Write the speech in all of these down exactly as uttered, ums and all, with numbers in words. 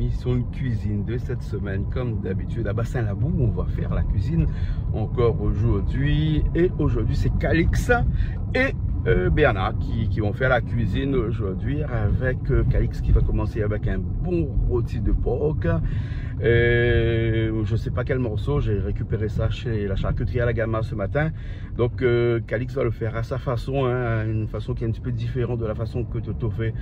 Émission de cuisine de cette semaine, comme d'habitude, à Bassin Labou, on va faire la cuisine encore aujourd'hui. Et aujourd'hui, c'est Calix et, euh, Bernard qui, qui vont faire la cuisine aujourd'hui avec, euh, Calix qui va commencer avec un bon rôti de porc. Euh, je sais pas quel morceau, j'ai récupéré ça chez la charcuterie à la Gama ce matin. Donc, euh, Calix va le faire à sa façon, hein, une façon qui est un petit peu différente de la façon que Toto fait,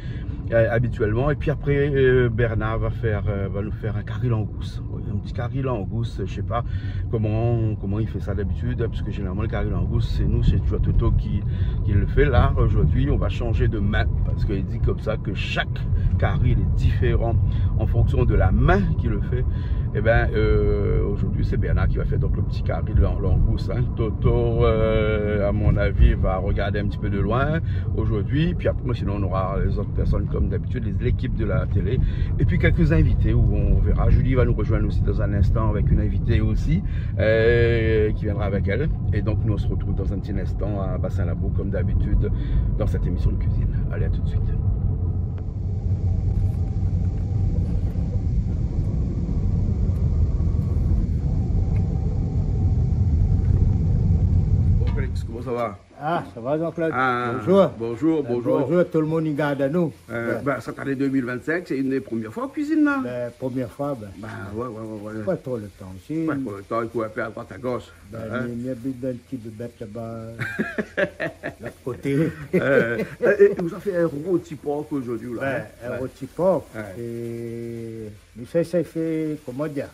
euh, habituellement. Et puis après, euh, Bernard va faire, euh, va nous faire un cari langouste. Oui, un petit cari langouste, je sais pas comment, comment il fait ça d'habitude, hein, parce que généralement, le cari langouste, c'est nous, c'est toujours Toto qui, qui le fait. Là, aujourd'hui, on va changer de main, parce qu'il dit comme ça que chaque cari, il est différent en fonction de la main qui le fait. Eh ben, euh, aujourd'hui, c'est Bernard qui va faire donc le petit cari de lan-, langouste, hein. Toto, euh, à mon avis, va regarder un petit peu de loin aujourd'hui. Puis après, sinon, on aura les autres personnes comme d'habitude, les, l'équipe de la télé. Et puis quelques invités où on verra. Julie va nous rejoindre aussi dans un instant avec une invitée aussi, euh, qui viendra avec elle. Et donc, nous, on se retrouve dans un petit instant à Bassin Labou, comme d'habitude, dans cette émission de cuisine. Allez, à tout de suite. Bon, Calix, comment ça va ? Ah, ça va, Jean-Claude ? Ah, bonjour. Bonjour, ben, bonjour. Bonjour tout le monde qui regarde nous. Euh, ben, cette année deux mille vingt-cinq, c'est une des premières fois en cuisine, là. Ben, première fois, ben. Ben, ouais, ouais, ouais, ouais. Pas trop le temps aussi. Pas trop le temps, il faut un peu à droite, à gauche. Ben, hein ? Mi, mi abit dan ti bébèt laba, lot koté. Euh, et, et vous avez fait un rôti porc aujourd'hui, là, hein ? Ben, un rôti porc. Ouais. É, mé sa, sa i fé, koman dir,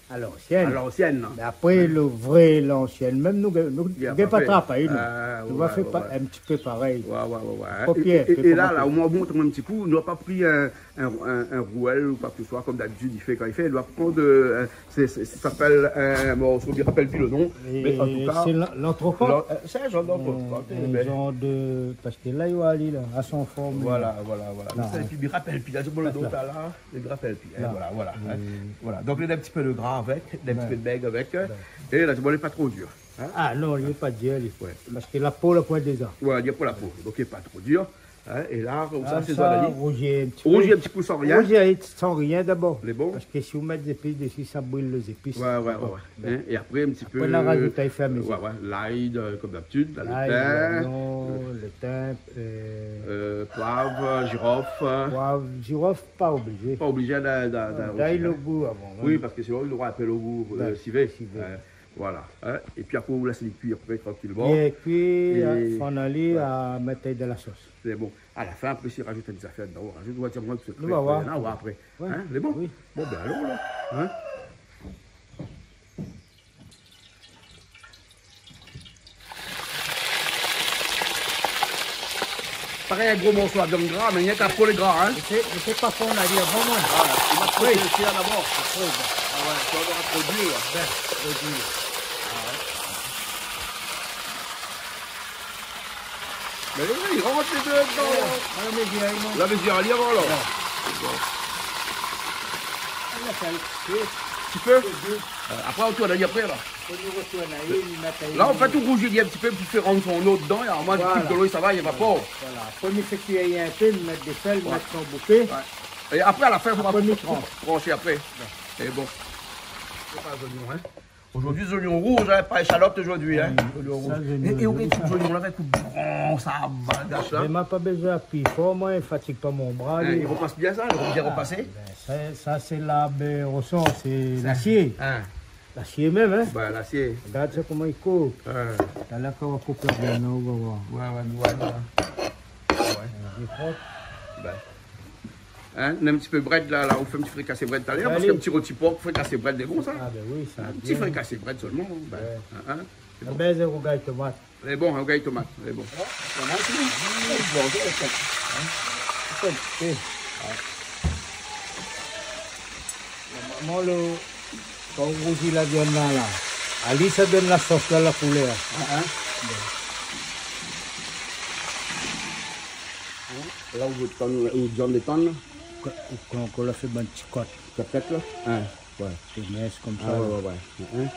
à l'ancienne. À l'ancienne, non ? Mé apré, le vrai, l'ancienne, mèm nou, nou, nou gingn pa trap ali, nou. Ah, ouais, ouais. Nou va fé pa-, un petit peu pareil. Ouais, ouais, ouais, ouais. Kopié, é, é, é la, la, au moins, montre-moi un petit coup, nou la pa pri un, un, un, un rouelle ou quoi que ce soit, comme d'habitude, il fait quand il fait. Il doit prendre, euh, un, sé, sé, sa i apèl un morso, mi rapèl pi le nom, mé an tou ka, sé l'an-, l'antrecôte. L'an-, euh, sé un genre d'antrecôte, euh, un genre de, parske la, li lé la, à son forme. Voilà, voilà, voilà. Sa, é pi, mi rapèl pi, la, sé bon, le dos, la, mi rapèl pi, hein, voilà, voilà, hein. Voilà. Donc, néna un petit peu de gras avec, néna un petit peu de maigre avec, hein. Et là, c'est bon, lé pa tro dur, hein. Ah non, lé pa dur, li. Ouais. Parske la po, la pointe des dents. Voilà, il y a pas la peau, donc il est pas trop dur. Hein, é la, konmsa, sa, sé zot la di. Rougir un petit peu. Rougir un petit coup sans rien. Rougir sans rien d'abord. Lé bon. Parske si ou mèt zépis dési, sa bril lé zépis. Ouais, ouais, ouais, ouais. Hein, é apré, un petit peu, apré, nou rajout au fur et à mesure. Ouais, ouais, l'ail, euh, comme d'habitude, là, le thym. L'ail, l'oignon, euh, le thym, euh, euh, poivre, girofle. Poivre, girofle, pas obligé. Pas obligé d'a-, d'a-, d'a-, d'ail, le goût avant, hein. Oui, parske sinon, li nora un peu le goût, euh, civet. Civet. Ouais. Voilà, hein. É pi apré, ou lès ali kui apré, trankilman. Bien kui, é, euh, fé ali, voilà, mèt de la sos. Sé bon. À la fin, apré, si rajout in ti zafèr dedan, ou rajout, ou va dir amoin ke sé pré, nou va voir. Hein, lé bon. Oui. Bon, ben, alon, la. Hein ? Parèy, in gro morso la viann gra, mé rienk la po lé gra, hein. Mé sé, mé sé pa fon, la di avan, moin. Voilà, ou va froté le fièr d'abor. Apré, ben. Ah ouais, sa va tro dir. Ben, tro dir. Ah ouais. Mé oui, i rant lé dé dedan. Ouais, ouais, mé bien, non. La, mé bien, alé, avan, la. Ouais. Bon. Ah, la, sa, sé, ti pé. Sé bien. Euh, apré, ou tourn ali apré, la. Fo nou rotourn ali, nou mèt ali. La, an fèt, ou rouji ali in ti pé pou fé rant son lo dedan, é amoin, voilà, tout lo, sa va, i évapor. Voilà. Fo nou fé kui in pé, nou mèt de sèl, ouais, mèt son boké. Ouais. É apré, à la fin, fo pa tranché apré. Ouais. É bon. Sé pa zonion, hein. Aujourd'hui, zonion rouz, hein, pa échalot aujourd'hui, hein. Mm. Zonion rouz. Sa, zonion, é, é ou zoni, sa. Zonion la, avèk lo gran sa, malgash la. Mé ma pa bezoin apiy for, moin, i fatig pa mon bra, hein, li. I repas bien sa, li lé bien repasé. Ah, ben, sa, sa, sé la, ben, rosor, sé lasié. Hein. Lasié mèm, hein. Ben, lasié. Regard sa koman i koup. Hein. Talèr kan ou va koup la viann, ou va voir. Ouais, ouais, nou va voir. Ouais. Lé prop. Ben. Hein, néna in ti pé brèd la, la, ou fé in ti frikasé brèd talèr, parske in ti roti por, frikasé brèd, lé bon sa. Ah, ben oui, sa. In ti frikasé brèd solman, ben, hein, hein. Lé bon. Ben, sé rougay tomat. Lé bon, rougay tomat, lé bon. Ouais, tomat, oui. Bon, sé bon. Hein ? Sé bon. Normalman, lo, kan ou rouji la viann la, la, ali sa i donn la sos la, la koulèr. Ah, hein. Bon. Hein ? La ou tann, ou viann lé tann la ? Kan, kan, kan ou la fé bann ti kot. Kot la ? Hein. Ouais. Té mins konmsa, ah, ouais, la. Ouais, ouais. Hein, hein.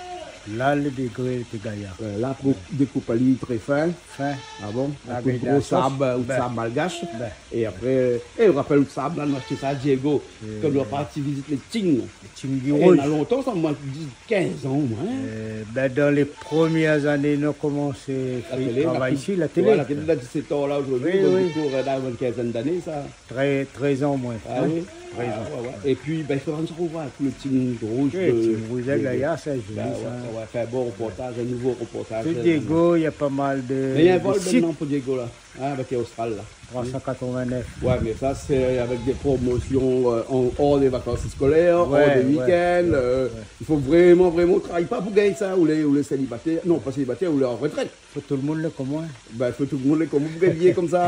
La, le dégré té gayar. Ouais, la, pou dékoup ali trè fin. Fin. Ah bon ? La, avèk gro sab, ou sab malgash. Bin. É apré, é, ou rapèl out sab la, nou ashté sa Diego, kan nou la parti vizit le Ting. Le Ting di Rouz. É na lontan sa, moin, dis, kinz an, moin. Euh, bin, dan le promié zané nou la komansé travay isi, la télé. Ouais, la télé, la, disèt an la zordi, donk, di kou, euh, na in kenzèn d'ané sa. Trèz, trèz an, moin. Ah oui ? Trèz an. Ah ouais, ouais. É pi, bin, i fodra nou rovoir pou le Ting Rouz. Oui, le Ting Rouz, la, sa, zoli, sa. Ouais, ouais, fé in bon reportaz, in nouvo reportaz. Pou Diego, na pa mal de sites. Mé na in vol mintnan pou Diego la. Hein, avèk Austral la. Trois cent quatre-vingt-neuf. Ouais, mé sa sé avèk dé promosion, euh, an, or dé vakans eskolèr, or dé week-end, euh, i fo vréman, vréman travay pa pou gingn sa, ou lé, ou lé sélibatèr, non, pa sélibatèr, ou lé an retrèt. Fo tout le moun lé konm moin. Bin, fo tout le moun lé konm, pou gingn biyé konmsa.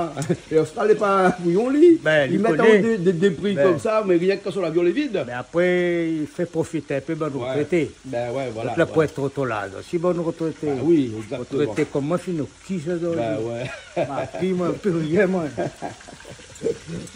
É Austral lé pa bouyon, li. Bin, li mèt dé, dé, dé pri konmsa, mé rienk kan son lavion lé vid. Mé apré, i fé profit in pé bann retrété. Bin ouais, voilà. Donk la, pou èt tro, tro laz. Si bann retrété, bin oui, exactement, retrété konm moin, fine, Kisa i doi di ? Bin ouais. Ma pi, moin, pi rien, moin.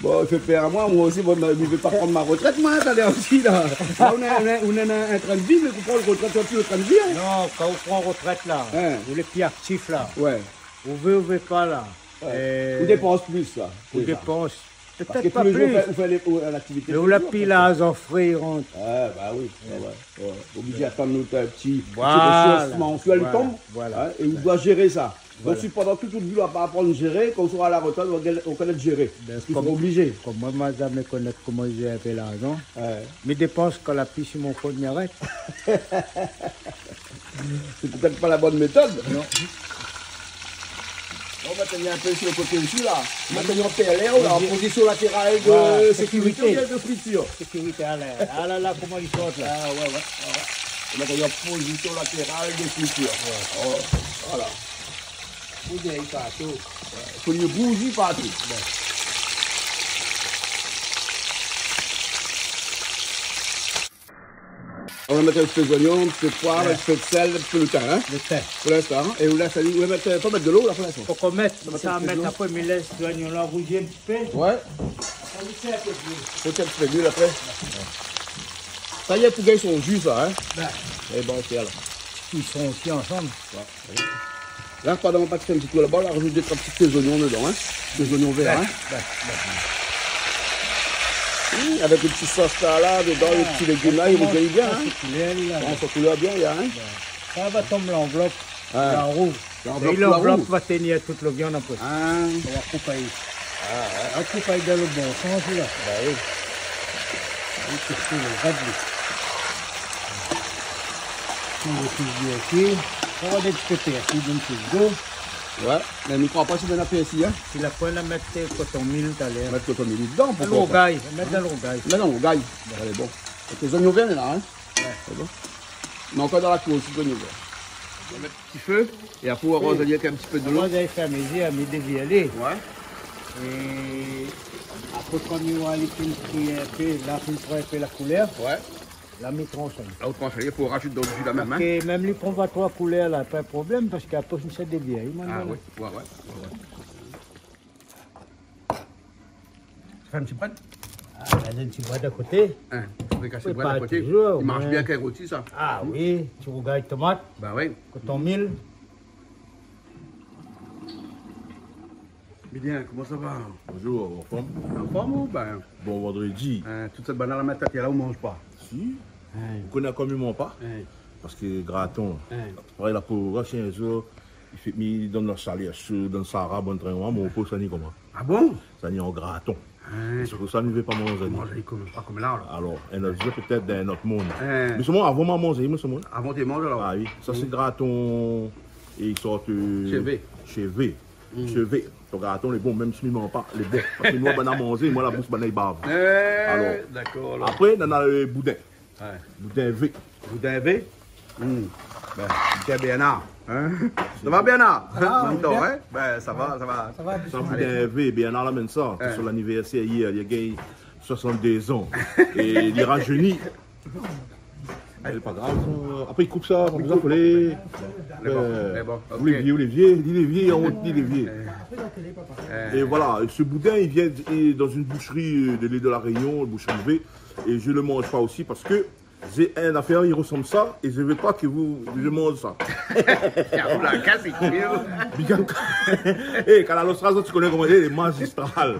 Bon, i fé pèr amoin, moin osi, bon, mi vé pa pran mon retrèt, moin, talèr osi, la. La, ou lé, ou lé, ou lé an trin de viv, mé pou pran retrèt, ou lé pi an trin de viv, hein. Non, kan ou pran retrèt, la, ou lé pi aktif, la. Ouais. Ou vé, ou vé pa, la. Ouais. Euh, ou dépans plis, la. Ou dépans. Pétèt pa plis. Parske tou lé zour, ou fé, ou fé lé, ou, laktivité tou lé zour, ou la pi larzan fré i rant. Ah, ba oui, ouais, ouais, ouais. Oblizé atann out ti, ti resous mansièl i tonm, hein, é ou doi zéré sa. Voilà. Donk, si pandan tout out vi, ou la pa aprann zéré, kan ou sora a la retrèt, ou va, ou va konèt zéré. Bin, parske ou sora oblizé. Konm moin, ma zamé konèt koman zéré in pé larzan. Ouais. Mi dépans kan la pi si mon kont, mi arèt. Sé pétèt pa la bone métod. Non. Bon, mintnan, in pé si le koté isi, la. Mintnan, pèrlèr, la, an pozision latéral de sékirité oubien de fritir ? Sékirité, alé. Ah la la, koman li sort, la. Ah ouais, ouais, ouais, ouais. Mintnan, pozision latéral de fritir. Ouais. Oh, voilà. Bouyi partou. Fo li bouyi partou. Bon. Nou va mèt in ti pé zoignon, in ti pé poiv, in ti pé sèl, in ti pé le tin, hein. Le tin. Pou linstan, hein. É ou lès ali, ou va mèt, pa mèt dolo la pou linstan. Fo k'ou mèt, sa va mèt apré, mi lès zoignon la rouzi in ti pé. Ouais. Sa i fé in pé d'luil. Fo in ti pé d'luil apré. Sa i lé pou gingn son ji, sa, hein. Bin. É bon, OK, alor. I son osi ansanm. Ouais. La, pandan ou la parti fé in ti tour laba, la razout dé troi ti pé zoignon dedan, hein. Dé zoignon vèr, hein. Bin, bin. Hmm, avèk in ti sos la, la, dedan, lé ti légim la, i rouzi bien, hein. Sa, sé koulèr la. Bon, sa koulèr bien, la, hein. Bin. Sa va tonm lanvlop, la rouzi. Lanvlop la rouzi. É lanvlop va tenir tout le viann apré. Ah. Ou va koup ali. Ah, ouais. Ou va koup ali dan le bon sans, la. Ba oui. Ou koup le rès, li. Ou va toujou osi. Ou va mèt in ti pé pèrsi, in ti pé d'lo. Ouais, mé mi kroi pa si néna pèrsi, hein. Si la poin, la mèt koton mil talèr. Mèt koton mil dedan, poukoi pa. Dann rougay, mèt dann rougay. Mèt dann rougay. Alé, bon. Èk lé zoignon vèr la, hein. Ouais. Sé bon. Mé ankor dann la kour osi, zoignon vèr. Ou va mèt ti fé, é apré ou aroz ali avèk in ti pé d'lo. Aroz ali fé a mezir, mi dévir ali. Ouais. É apré, kan mi oi li fine kui in pé, la fine pran in pé la koulèr. Ouais. La mi transh ali. La ou transh ali, pou razout dann lo ji la mèm, hein. Parske mèm li pran pa troi koulèr la, pa in problèm, parske apré mi sa dévir ali, moin. Ah oui, ouais, ouais, ouais, ouais. Sa fé in ti brèd. Ah, in ti brèd a koté. Hein, ou fé in ti brèd a koté. Prépar touzour, ouais. I marsh bien èk in roti, sa. Ah oui, ti rougay tomat. Ba oui. Koton mil. Bien, koman sa va ? Bonjour, an form ? An form ou bien ? Bon vandredi. Hein, tout sèt bann la mèt atèr la, ou manz pa ? Si. Hein. Ou koné koman i manz pa ? Hein. Parske graton, hein, parèy la po, shien zour, i fé, mi donn la shalèr sho, dann sahara, bann trin, moin, mon po, sa ni koman. Ah bon ? Sa ni an graton. Hein. Sé pou sa mi vé pa manz ali. Manz ali kom, pa kom la, alor. Alor, in ot zour, pétèt dann in ot monn. Hein. Mé solman, avan ma manz ali, moin, solman. Avan té manz, alor. Ah oui, sa sé graton, é i sort, euh, shevé. Shevé. Hmm. Shevé. Ton graton lé bon, mèm si mi manz pa, lé bon. Parske nou, bann la manzé, moin, la boush bann la i bav. Eh, alor, dakor, alor. Apré, nana, euh, boudin. Ouais. Boudin vé. Boudin vé ? Hmm. Bin, Bernard, hein ? Sa va, Bernard ? Ah, an mèm tan, bien. Hein ? Bin, sa va, sa va. Sa va, sa va. Boudin vé, Bernard la amenn sa. Hein. Sé son lanivèrsèr yèr, li la gingn soisant-dé zan. É li la razéni. Mé pa grav, sa. Apré, i koup sa, pa bezoin kolé. Lé bon, euh, lé bon, OK. Olivier, Olivier, di Olivier, an wot, di Olivier. Euh. É voilà, é se boudin, i vien, i lé dann in boushri, euh, de l'île de la Réunion, boushri V. É mi le manz pa osi parske J'ai un affaire, il ressemble ça, et je veux pas que vous, je mange ça. Ou la kas lé kui, ou. Big up. Eh, Kanal Austral, ti koné koman i lé, lé mazistral.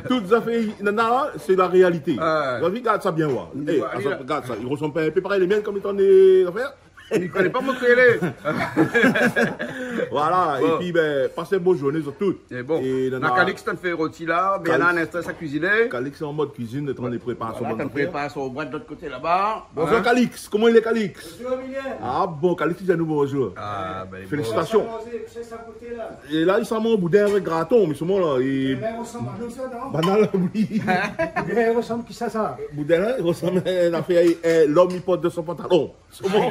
Tout zafèr, non, non, sé la réalité. Ah. Vas-y, gard sa bien, oua. Eh, gard sa, i resanm in pé parèy lé mienn, kom i tourn lé zafèr. Li koné pa mon télé. Voilà, bon. Épi, bin, pass in bon zourné, zot tout. É bon. É nana Calix, tann fé roti la, bin, Calix, la, in instan, sa kuiziné. Calix lé an mod kuizine, lé antrin prépar son bann zafèr. Voilà, tann prépar son bwat de lot koté laba. Bonzour, hein ? Calix, koman i lé, Calix ? Bonzour, Emilien. Ah bon, Calix i di anou bonzour. Ah, bin, bon. Félicitations. Sa manzé, sé sa koté la. É la, li sa manz boudin avèk graton, mé solman la, li... Bin, i resanm a nou sa, non ? Banal, oui. Bin, i resanm kisa, sa ? Boudin la, i resanm in afèr, eh, lom i port dan son pantalon. Solman.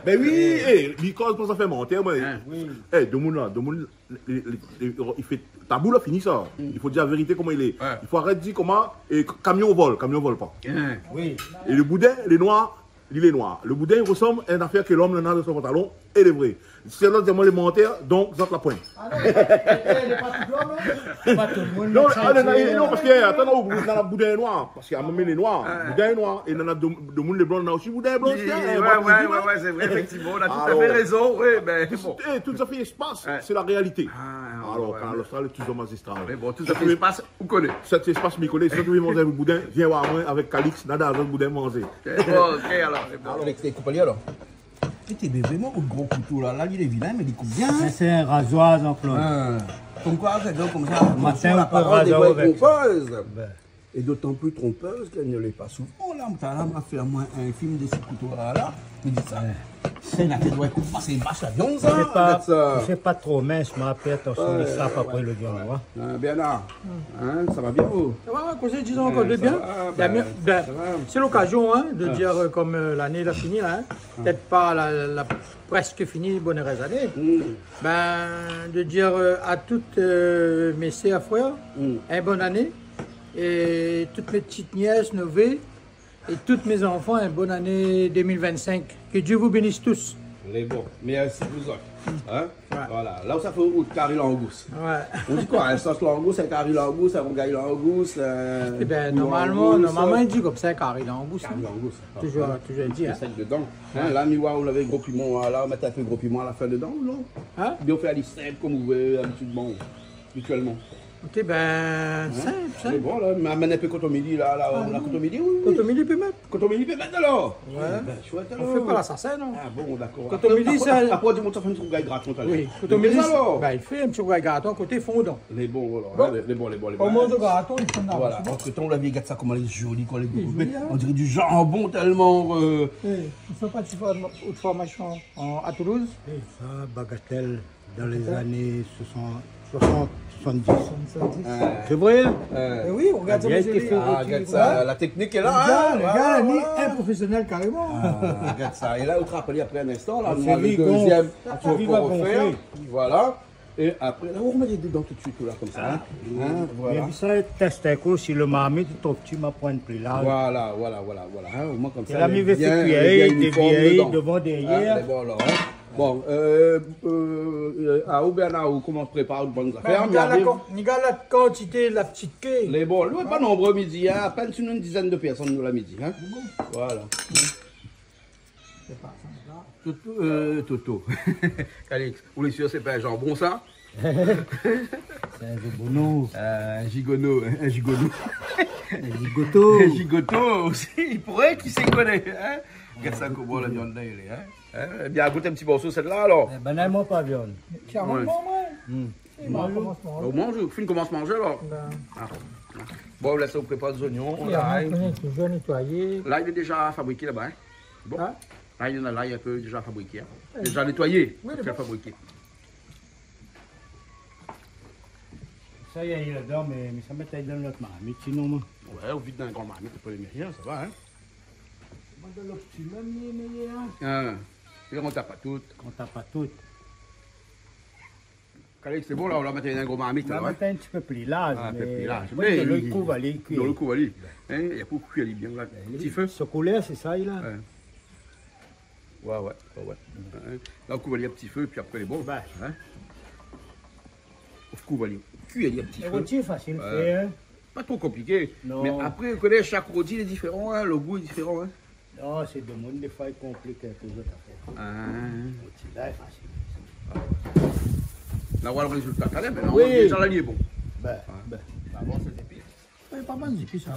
Bin oui, eh, li koz pa sa fé manti, moin. Hein. Oui. Eh, demoun la, demoun, li, li, li, li fé tabou la, fini sa. Mm. I fo dir la vérité koman i lé. Ouais. I fo arèt dir koman, eh, k-, kamion i vol, kamion i vol pa. Hein. Oui. É le boudin, lé noir, li lé noir. Le boudin i resanm in afèr ke lom néna dan son pantalon, é lé vré. Si lot i di amoin lé mantèr, donk zot la poin. Ah non, lé pa, lé, lé pa tout lom, hein. Lé pa tout demoun. Non, ah, non, non, non, parske, atann, non, boudin lé noir. Parske a in moman lé noir, boudin lé noir. É nana de, demoun lé blan, nana osi boudin lé blan, oui, hein, ouais, ouais, ouais, sé vré, éfèktivman, ou na tout à fait raison, oui, bin, bon. Tout, eh, tout zafèr i spas, sé la réalité. Ah, ouais. Alor, Kanal Austral lé touzour mazistral. Mé bon, tout zafèr i spas, ou koné. Sa i spas, mi koné, si zot i vé manz boudin, vien oir amoin avèk Calix, nana zot boudin manzé. Bon, ok, alor, sé bon. Alor, Calix, té koup ali, alor. É té, mé vréman, out gro kouto la, la, li lé vilin, mé li koup bien, hein. Sa sé in razoir, Jean-Claude. Hein. Konmkoi, sé donk konmsa, matin, la parol défoi lé tronpeuse. Bin. É dotan pli tronpeuse ke lé pa souvan la. Talèr la, ma fé amoin in film dési kouto la, la. Mi di sa. Sé la té doi koup, pasé bash la viann, sa. Sé pa, gard sa. Sé pa tro mins, ma fé atansion, mé sa, pa pou le viann, ouais. Ah, Bernard, hein, sa va bien, ou ? Sa va, kosa i di ankor de bien ? Sa va, bin, sa va. Sé lokazion, hein, de dir, euh, kom, euh, lané la fini la, hein, pétèt pa la, la, la prèsk fini, bone érèz ané. Mm. Bin, de dir, euh, a tout, euh, mé sèr, frèr, in bone ané. É tout mé ti nyès, nové, é tout mé zanfan, in bone ané deux mille vingt-cinq. Que Dieu vous bénisse tous. Lé bon. Mèrsi pou zot. Hein ? Ouais. Voilà. La ou sa fé out kari langous. Ouais. Ou di koi, in sos langous, in kari langous, in rougay langous, in... Eh bin, normalman, langous, normalman, i di konmsa, kari langous, hein. Kari langous. Touzour, touzour i di, hein. Sé sèk dedan. Hein, la, mi oi, ou lavé gro piman, la, ou mèt in pé gro piman a la fin dedan, ou non ? Hein ? Oubien ou fé ali sinp kom ou vé abitidman, abitièlman. Ok, bin, sinp, sinp. Mé bon, la, mé amenn in pé kotomili, la, la, ou na kotomili, oui, oui. Kotomili, pé mèt. Kotomili, pé mèt, alor. Ouais. Eh bin, chouèt, alor. Ou fé pa lasasin, non ? Ah bon, dakor. Kotomili, apré, sa, apré, ou di amoin sa fé in ti rougay graton talèr. Oui, kotomili, alor. Bin, i fé in ti rougay graton koté fondan. Lé bon, alor, hein, lé, lé bon, lé bon, lé bon. Bon. Ou manz graton, i fondan. Voilà. Antretan, ou la vi, gard sa, koman lé zoli, koi, lé gro. Lé zoli, hein. On diré du janbon tèlman, euh... Eh, ou fé pa ti fo-, out formasion an, a Toulouse ? Eh, sa, bagatèl. Dan lé zané soixante, soixante, soixante-dix. Soixante-dix. Sé vré, hein ? Eh oui, ou gard sa, bien, sé zoli. Ah, gard sa, la teknik lé la, hein ? Lé gars, lé gars, voilà, in profésionèl karéman. Ah, gard sa. É la, ou trap ali apré in instan, la, le dézièm, ou fé ankor gonflé. Voilà. É apré, la, ou mèt dedan tout suit, la, konmsa, hein ? Hein, voilà. Mé sa, tès in kou, si le marmit lé tro pti, ma pran in pli larz. Voilà, voilà, voilà, voilà, hein. Omoin konmsa, é la, mi vé fé kui, lé bien, lé bien iniform dedan. Devan, dèrièr. Hein, lé bon, la, hein. Bon, euh, euh, euh, a ou, Bernard, ou komans prépar out bann zafèr, mé... Bin, mi gard la kan-, mi gard la kantité la pti ké. Lé bon, nou lé pa nonbré midi, hein, apèn si nou in dizèn de pèrsone, nou, la, midi, hein. Voilà. Sé pa sa, sa. Toto, euh, Toto. Calix, ou lé sir sé pa in janbon, sa ? Sé in zigono. Euh, in zigono, in zigono. In zigoto. In zigoto osi, i pouré, kisa i koné, hein ? Gard sa koman la viann la lé, hein ? Hein ? Ébin, gout in ti morso sèt-la, alor. Eh, banalman, pa viann. Tiens, ouais. Moin, moin. Hmm. Si, moin, komans manzé. Ou manz, ou fine komans manzé, alor. Bin. Ah. Bon, la, sa, ou prépar lé zoignon, lay. Moin, mi koné, touzour nétoiyé. Lay lé déza fabriké laba, hein. Bon. Hein ? Lay, néna lay in pé déza fabriké, hein. Ouais. Déza nétoiyé, oui, déza fabriké. Sa, i lé ladan, mé, mé sa, mèt ali dan lot marmit, sinon, moin. Ouais, ou vid dan in gran marmit, apré, lé méyèr, sa va, hein. Moin, dan lo pti mèm, lé méyèr, hein. Hein. É kan ou tap pa tout. Kan ou tap pa tout. Calix, sé bon, la, ou la mèt in gro marmit, la, ouais. Ou la mèt in ti pé pli larz, ah, in pé pli larz. Mé oui, mé dan lo kou, va li kui. Dan lo kou, va li. Hein, é pou kui ali bien, la. Bin, ti fé. Sé koulèr, sé sa, la. Ouais. Ouais, ouais, ouais, ouais. Hein. La, ou kouv ali a pti fé, pi apré, lé bon. Bin. Hein. Ou kouv ali, kui ali a pti fé. Lo roti lé fasil a fèr, hein. Pa tro konpliké. Non. Mé apré, ou koné, shak roti lé diféran, hein, lo gou lé diféran, hein. Non, sé demoun défoi i konplik in pé zot afèr. Ah. Oti la, lé fasil. La, voilà le résultat. Talèr, mé non, oui, déza la li lé bon. Bin, bin. Avan, sé zépis. Oui, pa mal zépis, sa.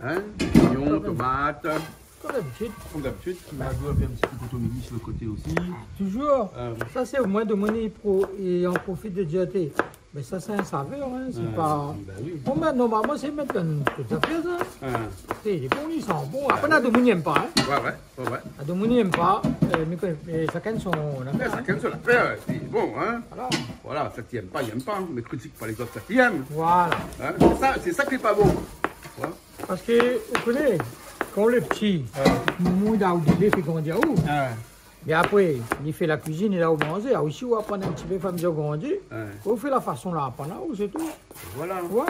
Hein ? Zoignon, tomat. Comme d'habitude. Comme d'habitude. Ou la fé in ti pé kotomili su le koté osi. Toujours. Euh. Sa, sé omoin demoun i pro-, i an profit de dir, té, mé sa, sé in savèr, hein, sé pa... Bin oui. Bon, mé normalman, sé mèt dann tout zafèr, sa. Ah. Té, lé bon, li san bon. Apré, na demoun i èm pa, hein. Ouais, ouais, ouais, ouais. Na demoun i èm pa, euh, mé ke, mé shakinn son afèr, hein. Ouais, shakinn son afèr, épi bon, hein. Voilà. Voilà, sak i èm pa, i èm pa, mé kritik pa lézot sak i èm. Voilà. Hein ? Sé sa, sé sa ki lé pa bon. Hein ? Parske, ou koné, kan ou lé pti, momon i done aou dé lé, fé grandi aou. Ouais. Mé apré, li fé la kuizine, li done aou manzé. Aou osi, ou aprann in ti pé, fé amizir ou grandi. Ouais. Ou fé la fason la aprann aou, sé tou. Voilà. Ouais.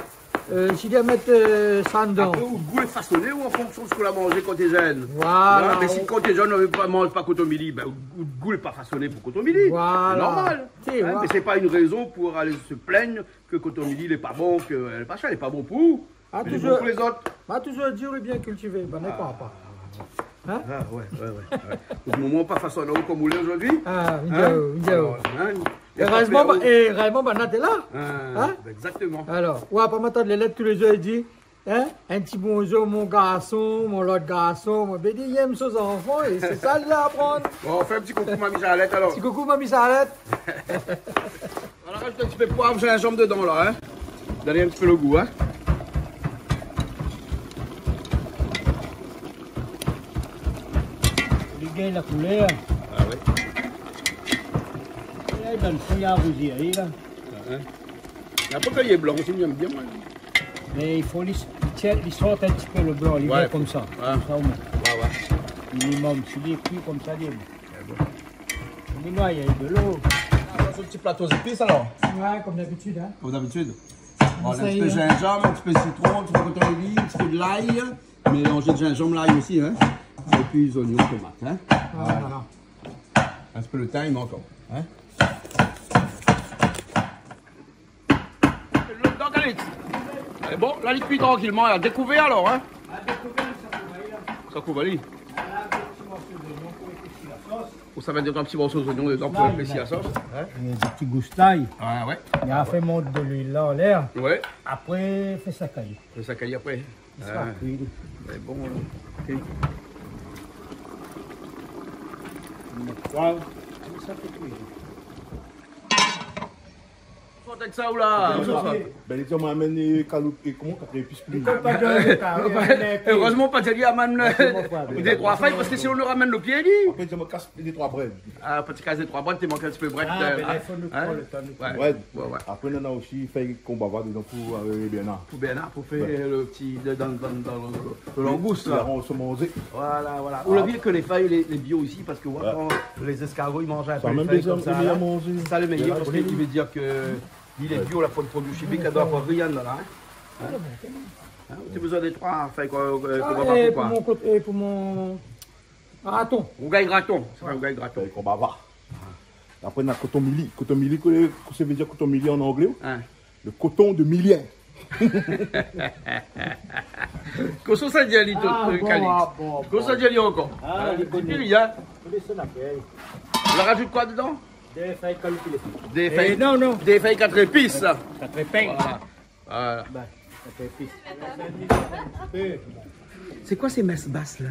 Euh, si li la mèt, euh, sa dedan. Apré, out gou lé fasoné ou an fonksion de sak ou la manzé kan ou té jenn. Voilà. Ouais, mé si kan ou té jenn, ou la pa manz pa kotomili, bin, out, out gou lé pa fasoné pou kotomili. Voilà. Sé normal. Sé, hein, ouais. Mé sé pa in rézon pou alé se plaigne ke kotomili lé pa bon, ke, euh, machin, lé pa bon pou ou. Ah, mé lé bon pou lézot. Toujours, ma toujours di, lé bien kiltivé, bin, ne kroi pa. Hein ? Ah, ouais, ouais, ouais, ouais. Donk, momon, pa fason aou kom ou lé zordi. Ah, hein ? Vidéo, vidéo. Alor, hein ? Erèzman, ba, é erèzman, banna té la. Ah, hein ? Exactement. Alor, ouais, pa matant lé lèt tou lé zour, li di, hein, in ti bonzour, mon garson, mon lot garson, mon bédi, i èm son zanfan, é sé sa li la aprann. Bon, fé in ti koukou, Mami Charlette, alor. Ti koukou, Mami Charlette. On rajoute un petit peu de poivre, gingembre dedans, là, hein. Donn in ti pé le gou, hein. Li gingn la koulèr. Ah ouais. La, li donn fri a rouzi, la. Ah, hein. Mé apré, kan li lé blan osi, mi èm bien, moin. Mé i fo li, li tienn, li sort in ti pé le blan, li vien komsa. Ouais. Komsa, omoin. Ouais, ouais. Minimum. Si li lé kui komsa, li lé bon. Lé bon. Li noy, néna de lo. Ah, sa, sé le ti plato zépis, alor ? Ouais, kom d'abitid, hein. Kom d'abitid. Bon, in ti pé zinzanm, in ti pé sitron, in ti pé kotomili, in ti pé de lay. Mélanz zinzanm, lay osi, hein. Épi zoignon, tomat, hein. Ouais, voilà. In ti pé le tin, i mank ankor, hein. Donk, alé. É bon, la, li kui trankilman, la. Dékouvèr, alor, hein ? Sa kouv ali. Ou sa va mèt in ti morso zoignon dedan pou épési la sos, hein ? É dé ti gous lay. Ah, ouais. Li la fé mont de luil la anlèr. Ouais. Apré, fé sa kayi. Fé sa kayi apré. Li sra kui. Mé bon, OK. Mèt poiv. Sa fé kui. Sort avèk sa ou la. Bin, li di amoin amenn, euh, kaloup, é koman, katré zépis pou li. Kom pa di, euh, érèzman pa di li amenn, euh, dé troi fèy, parske sinon nou ramèn le pié, li. Apré, li di amoin kas dé troi brèd. Ah, ti kas dé troi brèd, té mank in ti pé brèd, ah, euh, bin la, i fo nou pran le tan, nou. Ouais. Ouais, ouais. Apré, nana osi fèy konbava dedan pou, euh, Bernard. Pou Bernard, pou fé le ti, le, dan, dan, dan le, le langous, la. Sé la, ou sa manzé. Voilà, voilà. Ou la vi ke lé fèy lé, lé bio osi, parske, ouais, kan lé zéskaro i manz in pé le fèy komsa, la, sé sa le méyèr, parske i vé dir ke li lé bio, la poin de produi shimik, la, doi pa rien la, hein. Hein ? Ou la bezoin dé troi fèy, koi, euh, konbava pou koi ? Ah, é pou mon koté, é pou mon graton. Rougay graton. Sé pa rougay graton. Fèy konbava. Apré, nana kotomili. Kotomili, kosa i vé dir kotomili an anglé ? Hein. Le coton de milieu. Kosa sa i di ali, ah, bon, Calix ? Ah, bon, kosa sa i di ali ankor ? Ah, hein, li koné. Di pi li, hein. Koné son afèr. Ou la rajout koi dedan ? Dé fèy kaloup. Dé fèy, eh, non, non. Dé fèy katrépis, sa. Katrépis. Voilà. Voilà. Bin, sa fé pis. Sé koi sé mès bas la ?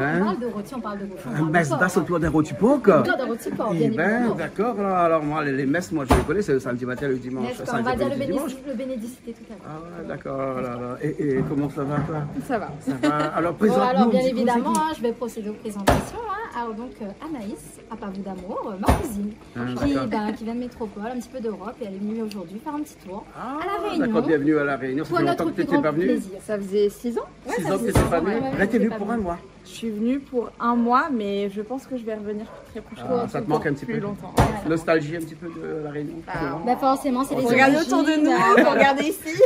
Hein ? On parle de rôti, on parle de rôti, on parle de porc, hein. Mès bas otour d'in roti por. Otour d'in roti por, bien évidemment. Eh bin, dakor. Alor, alor, moin, lé, lé mès, moin, mi koné, sé le samdi matin, le dimansh, samdi, on va dire le bénédic-, le bénédicité tout à l'heure. Ah, dakor, la, la. É, é koman sa va, toi ? Ça va. Ça va. Bon, alors, présente-nous un petit peu, c'est qui ? Alors, bien évidemment, hein, je vais procéder aux présentations, hein. Alors, donc, euh, Anaïs, Apavou d'amour, euh, ma cousine, qui, ben, qui vient de métropole, un petit peu d'Europe, et elle est venue aujourd'hui faire un petit tour à La Réunion. Ah, d'accord, bienvenue à La Réunion. Ça fait longtemps que t'étais pas venue. Pour notre plus grand plaisir. Ça faisait six ans. Ouais, ça faisait six ans, ouais, ouais. Six ans que t'étais pas venue. Là, t'es venue pour un mois. Je suis venue pour un mois, mais je pense que je vais revenir très prochainement pour plus longtemps. Ah, ça te manque un petit peu ? Ouais. Nostalgie un petit peu de La Réunion, finalement ? Bah, forcément, c'est les origines. Regardez autour de nous, regardez ici.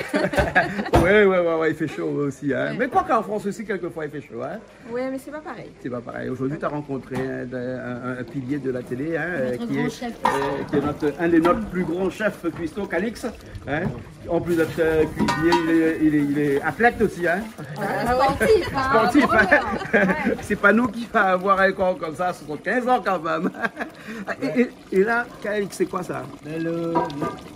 Ouais, ouais, ouais, ouais, il fait chaud aussi, hein. Ouais. Mais quoi qu'en France aussi, quelquefois, il fait chaud, hein. Ouais, mais c'est pas pareil. C'est pas pareil. Aujourd'hui, t'as rencontré un, un, un, un pilier de la télé, hein, euh, qui est, euh, qui est notre, un de notre plus grands chefs cuistots, Calix, hein. En plus d'être, euh, cuisinier, il est, il est, il est athlète aussi, hein. Sportif, hein. Sportif, hein. C'est pas nous qui va avoir un corps comme ça, soixante-quinze ans quand même. Et, et, et là, Kaël, c'est quoi ça ? Ben, le, le,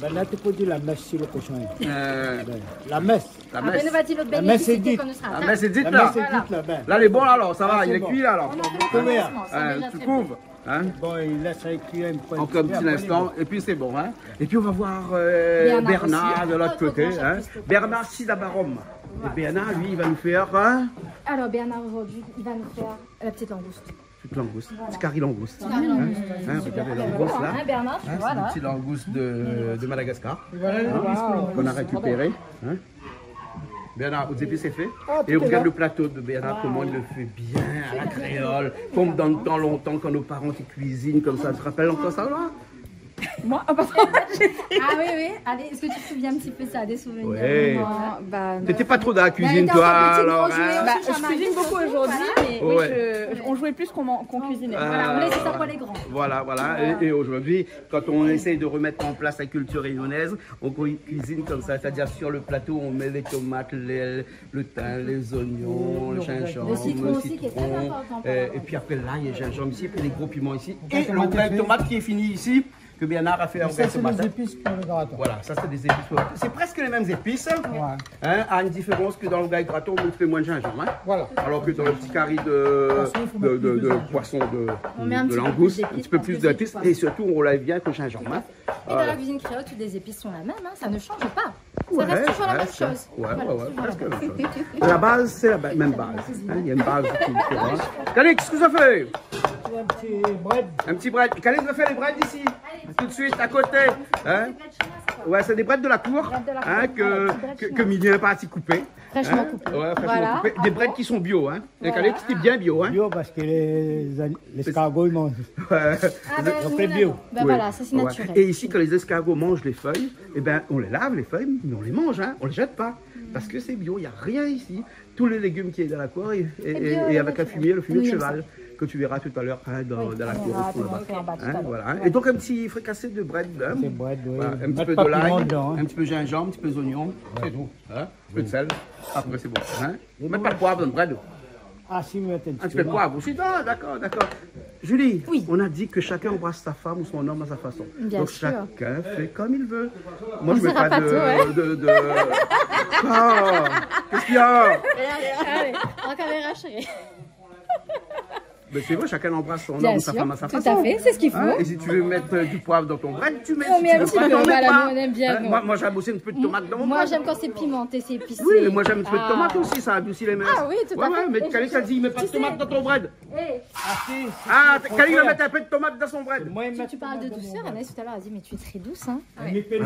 ben là, tu peux dire la messe sur le cochon. Euh, ben, la messe. La messe. Après, nous va dire le bénéfice. La messe est dite. La messe est dite, là. La messe est dite, là, ben. Là, il est bon, là, alors, ça va, il est cuit, là, alors. On a fait le commencement, c'est déjà très bien. Hein, tu couvres, hein ? Bon, il laisse cuire un peu, un petit peu, après, il est bon. Encore un petit instant, et puis c'est bon, hein ? Et puis, on va voir, euh, Bernard aussi. Bernard de l'autre côté, hein ? Bernard Sidabarom. Et Bernard, lui, il va nous faire, hein ? Alors, Bernard, aujourd'hui, il va nous faire la petite langouste. Petite langouste, petit cari langouste. Petit cari langouste. Hein, regardez la langouste, là. Hein, Bernard, voilà. Hein, c'est une petite langouste de, de Madagascar. Hein, qu'on a récupéré. Hein. Bernard, aux épices, c'est fait. Et regarde le plateau de Bernard, comment il le fait bien, à la créole, comme dans le temps longtemps, quand nos parents qui cuisinent comme ça. Tu te rappelles encore ça, là ? Moi, ah, bah, ah oui, oui. Allez, est-ce que tu te souviens un petit peu de ça, des souvenirs ? Ouais. Vraiment, hein. Non, bah, non. T'étais pas trop dans la cuisine, toi, alors, hein ? Bah, je cuisine beaucoup aujourd'hui, mais oui, je, on jouait plus qu'on man-, qu'on cuisinait. Voilà, on laissait ça pour les grands. Voilà, voilà. Et, et aujourd'hui, quand on essaye de remettre en place la culture réunionnaise, on cu-, cuisine comme ça, c'est-à-dire sur le plateau, on met les tomates, les, le thym, les oignons, le gingembre, le citron, euh, et puis après l'ail et gingembre ici, et puis les gros piments ici, et le grain de tomate qui est fini ici, que Bernard a fait en grain de tomate. Ça, c'est des épices pour le gratin. Voilà, ça, c'est des épices pour le gratin. C'est presque les mêmes épices, hein, à une différence que dans le gratin, on met moins de gingembre, hein. Voilà. Alors que dans le petit cari de, de, de, de poisson, de, de langouste, un petit peu plus d'épices, et surtout, on lave bien avec le gingembre, hein. Et dans la cuisine créole, toutes les épices sont la même, hein, ça ne change pas. Ça reste toujours la même chose. Ouais, ouais, ouais, presque la même chose. La base, c'est la ba-, même base. Hein, il y a une base qui, qui, hein. Calix, qu'est-ce que ça fait ? Un petit brède. Un petit brède. Calix va faire les brèdes ici. Tout de suite, à côté. Hein ? Ouais, c'est des brèdes de la cour, hein, que, que, que Milien est parti couper. Fraîchement coupé. Hein ? Ouais, fraîchement coupé. Des brèdes qui sont bio, hein. Voilà. Et Calix, c'est bien bio, hein. Bio parce que les an-, les escargots, ils mangent. Ouais. Ah ben, donc, c'est bio. Ben voilà, ça, c'est naturel. Et ici, quand les escargots mangent les feuilles, eh ben, on les lave, les feuilles, mais on les mange, hein, on les jette pas. Parce que c'est bio, il y a rien ici. Tous les légumes qui est dans la cour et, et, et avec la fumier, le fumier de cheval, que tu verras tout à l'heure, hein, dans, dans la cour, au fond, là-bas. Hein, voilà, hein. Et donc, un petit fricassé de brède, hein. Des brèdes, oui. Voilà, un petit peu de l'ail, un petit peu de gingembre, un petit peu d'oignon, c'est tout, hein. Un peu de sel. Après, c'est bon, hein. Mets pas de poivre dans le brède. Ah, si, mais attends, un petit peu de poivre aussi. Ah, d'accord, d'accord. Julie, on a dit que chacun embrasse sa femme ou son homme à sa façon. Bien sûr. Donc chacun fait comme il veut. Moi, je mets pas de, de, de, ah, qu'est-ce qu'il y a ? Allez, en caméra, chérie. Mais c'est vrai, chacun embrasse son homme ou sa femme à sa façon. Bien sûr, tout à fait, c'est ce qu'il faut. Hein ? Et si tu veux mettre, euh, du poivre dans ton brède, tu mets. On met un petit peu, voilà, nous, on aime bien, nous. Hein ? Moi, moi, j'aime aussi un petit peu de tomate dans mon brède. Moi, j'aime quand c'est pimenté, c'est épicé. Oui, mais moi, j'aime un petit peu de tomate aussi, ça adoucit les mœurs. Ah oui, tout à fait. Ouais, ouais, mais Calix a dit, mets pas de tomate dans ton brède. Ah, si, si, si, Calix va mettre un peu de tomate dans son brède. Tu, tu parles de douceur, Anaïs, tout à l'heure, elle a dit, mais tu es très douce, hein. Ah ouais. Elle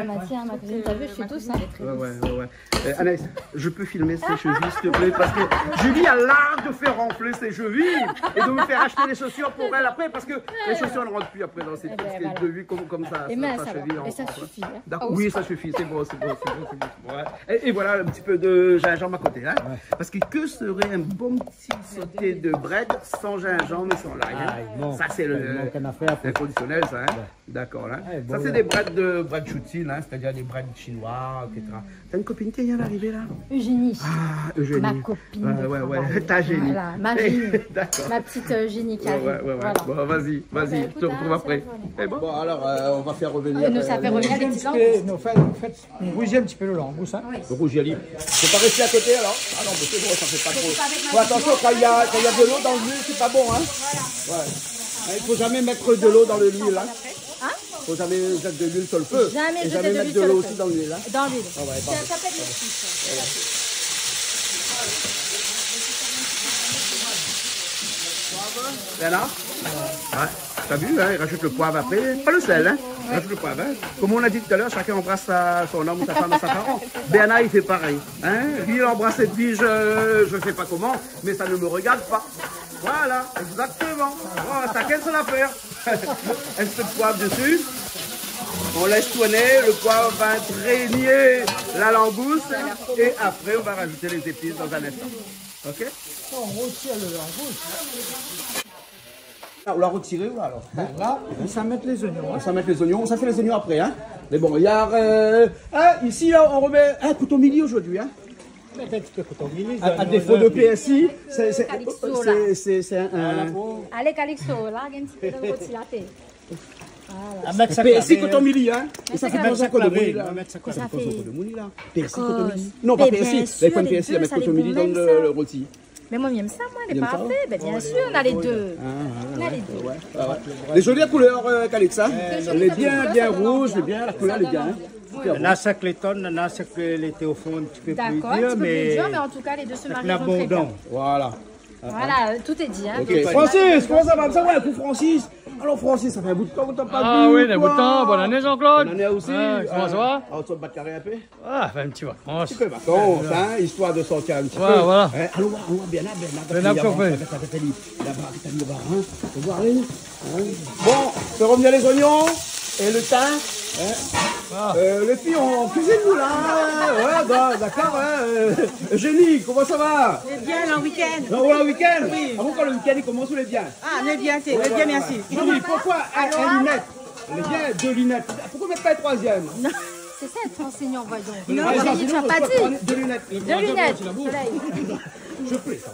m'a dit, hein, ma cousine, t'as vu, je suis douce, hein. Ouais, ouais, ouais, ouais. Euh, Anaïs, je peux filmer ses chevilles, s'il te plaît, parce que Julie a l'art de faire enfler ses chevilles et de me faire acheter des chaussures pour elle après, parce que les chaussures ne rentrent plus après dans ses, parce que de vue comme, comme ça, sa cheville en enfle. Eh ben, ça va. Et ça suffit, hein. D'accord. Oui, ça suffit, c'est bon, c'est bon, c'est bon, c'est bon. Ouais. Et, et voilà un petit peu de gingembre à côté, hein. Ouais. Parce que que serait un bon petit sauté de brède sans gingembre et sans l'ail, hein. Ah, il manque, il manque un affaire, quoi. Ça, c'est le, l'inconditionnel, ça, hein. Ouais. D'accord, là. Ouais, bon, là. Ça, c'est des brèdes de, brèdes choutine, hein, c'est-à-dire des brèdes chinois, et cetera. T'as une copine qui vient d'arriver, là ? Eugénie. Ah, Eugénie. Ma copine de travail. Ouais, ouais, ouais. Ta Eugénie. Voilà, ma Eugénie. D'accord. Ma petite, euh, Eugénie qui arrive. Ouais, ouais, ouais, ouais. Voilà. Bon, vas-y, vas-y, je te retrouve après. Eh bon. Bon, alors, euh, on va faire revenir, euh, nous, ça fait revenir les petits langues. Nous, faites, faites Rougi in ti pé lo langous, in. Oui. Rougi ali. Fo pa rès a koté, alor. Ah non, mé sé bon, sa fé pa tro. Fo attention, kan néna, kan néna de lo dan luil, sé pa bon, in. Voilà. Ouais. I fo zamé mèt de lo dan luil, in. In ? Fo zamé zèt de luil su lo fé. Zamé zèt de luil su lo fé. É zamé mèt de lo osi dan luil, in. Dan luil. Ah ouais, pardon. Sa, sa pé èt lo plis. Voilà. Léna ? Ouais. T'as vu, hein, il rajoute le poivre après. Pas le sel, hein. Il rajoute le poivre, hein. Comme on a dit tout à l'heure, chacun embrasse sa, son homme ou sa femme à sa façon. Bernard, il fait pareil, hein. Lui, il embrasse cette fille, je, je sais pas comment, mais ça ne me regarde pas. Voilà, exactement. Voilà, chacun son affaire. Un petit peu de poivre dessus. On laisse tourner, le poivre va imprégner la langouste et après, on va rajouter les épices dans un instant. Ok ? On retire le langouste. Ah, ou la rotiré, ou la, alor ? La, nou sa mèt lé zoignon, in. Nou sa mèt lé zoignon. Sa fé lé zoignon apré, in. Mé bon, néna, euh, in, isi, la, nou romèt in kouto mili zordi, in. Mèt in ti pé koton mili, a, a défo de pèrsi, sé, sé, Calixto, sé, la. Sé, sé in, in... Alé, Calixto, la, gingn in ti pé dan lo roti la, té. Voilà. A, mèt sa pèrsi, karé, koton mili, in. É sa fé mèt sa koton mili, la. Mèt sa koton mili, la. Pèrsi, koton mili. Non, pa pèrsi. Mé bien sir, lé dé, sa lé bon mèm, sa. Mé moin, mi èm sa, moin, lé parfé. Mé bien sir, nou na lé dé. Nou na lé dé. Lé zoli la koulèr, eu, Calixte, in. Lé bien, bien rouz, lé bien, la koulèr lé bien, in. Super bon. Na sak lé tonn, na sak lété o fon in ti pé pli dir, mé... Dakor, in ti pé pli dir, mé an tou ka, lé dé i mari tré bien. Voilà. Voilà, eu, tout lé di, in. Ok. Francis, koman sa va ? Sa va, in kou, Francis ? Alor, Francis, sa fé in bout de tan k'ou la pa vu, koi. A oui, in bout de tan. Bone ané, Jean-Claude. Bone ané osi. Wé, koman sa va ? Alor, ou sort bat karé in pé ? A, fé in ti vakans. In ti pé vakans, in, istoir de sortir in ti pé. Wé, voilà. In, alon oir, alon oir Bernard, Bernard, Bernard, gard, gard ali, laba, gard ali laba, in. Fo oir ali, in. Bon, fé revnir lé zoignon é lo tin, in. A. Eu, lé fiy, i kuizine, nou, la. Wé, bon, dakor, in. Eu, Eugénie, koman sa va ? Lé bien, la, wikèn. Non, wé, wikèn. Oui. A bon, kan lo wikèn i komans, lé bien. A, lé bien, sé, lé bien, mèrsi. Wé, wé. Eugénie, poukosa in, in linèt ? Lé bien, dé linèt. Poukosa i mèt pa in troizièm ? Non. Sé sa, èt ansényan, voyons. Non, Eugénie, tu as pas dit. Dé linèt. Dé linèt, solèy.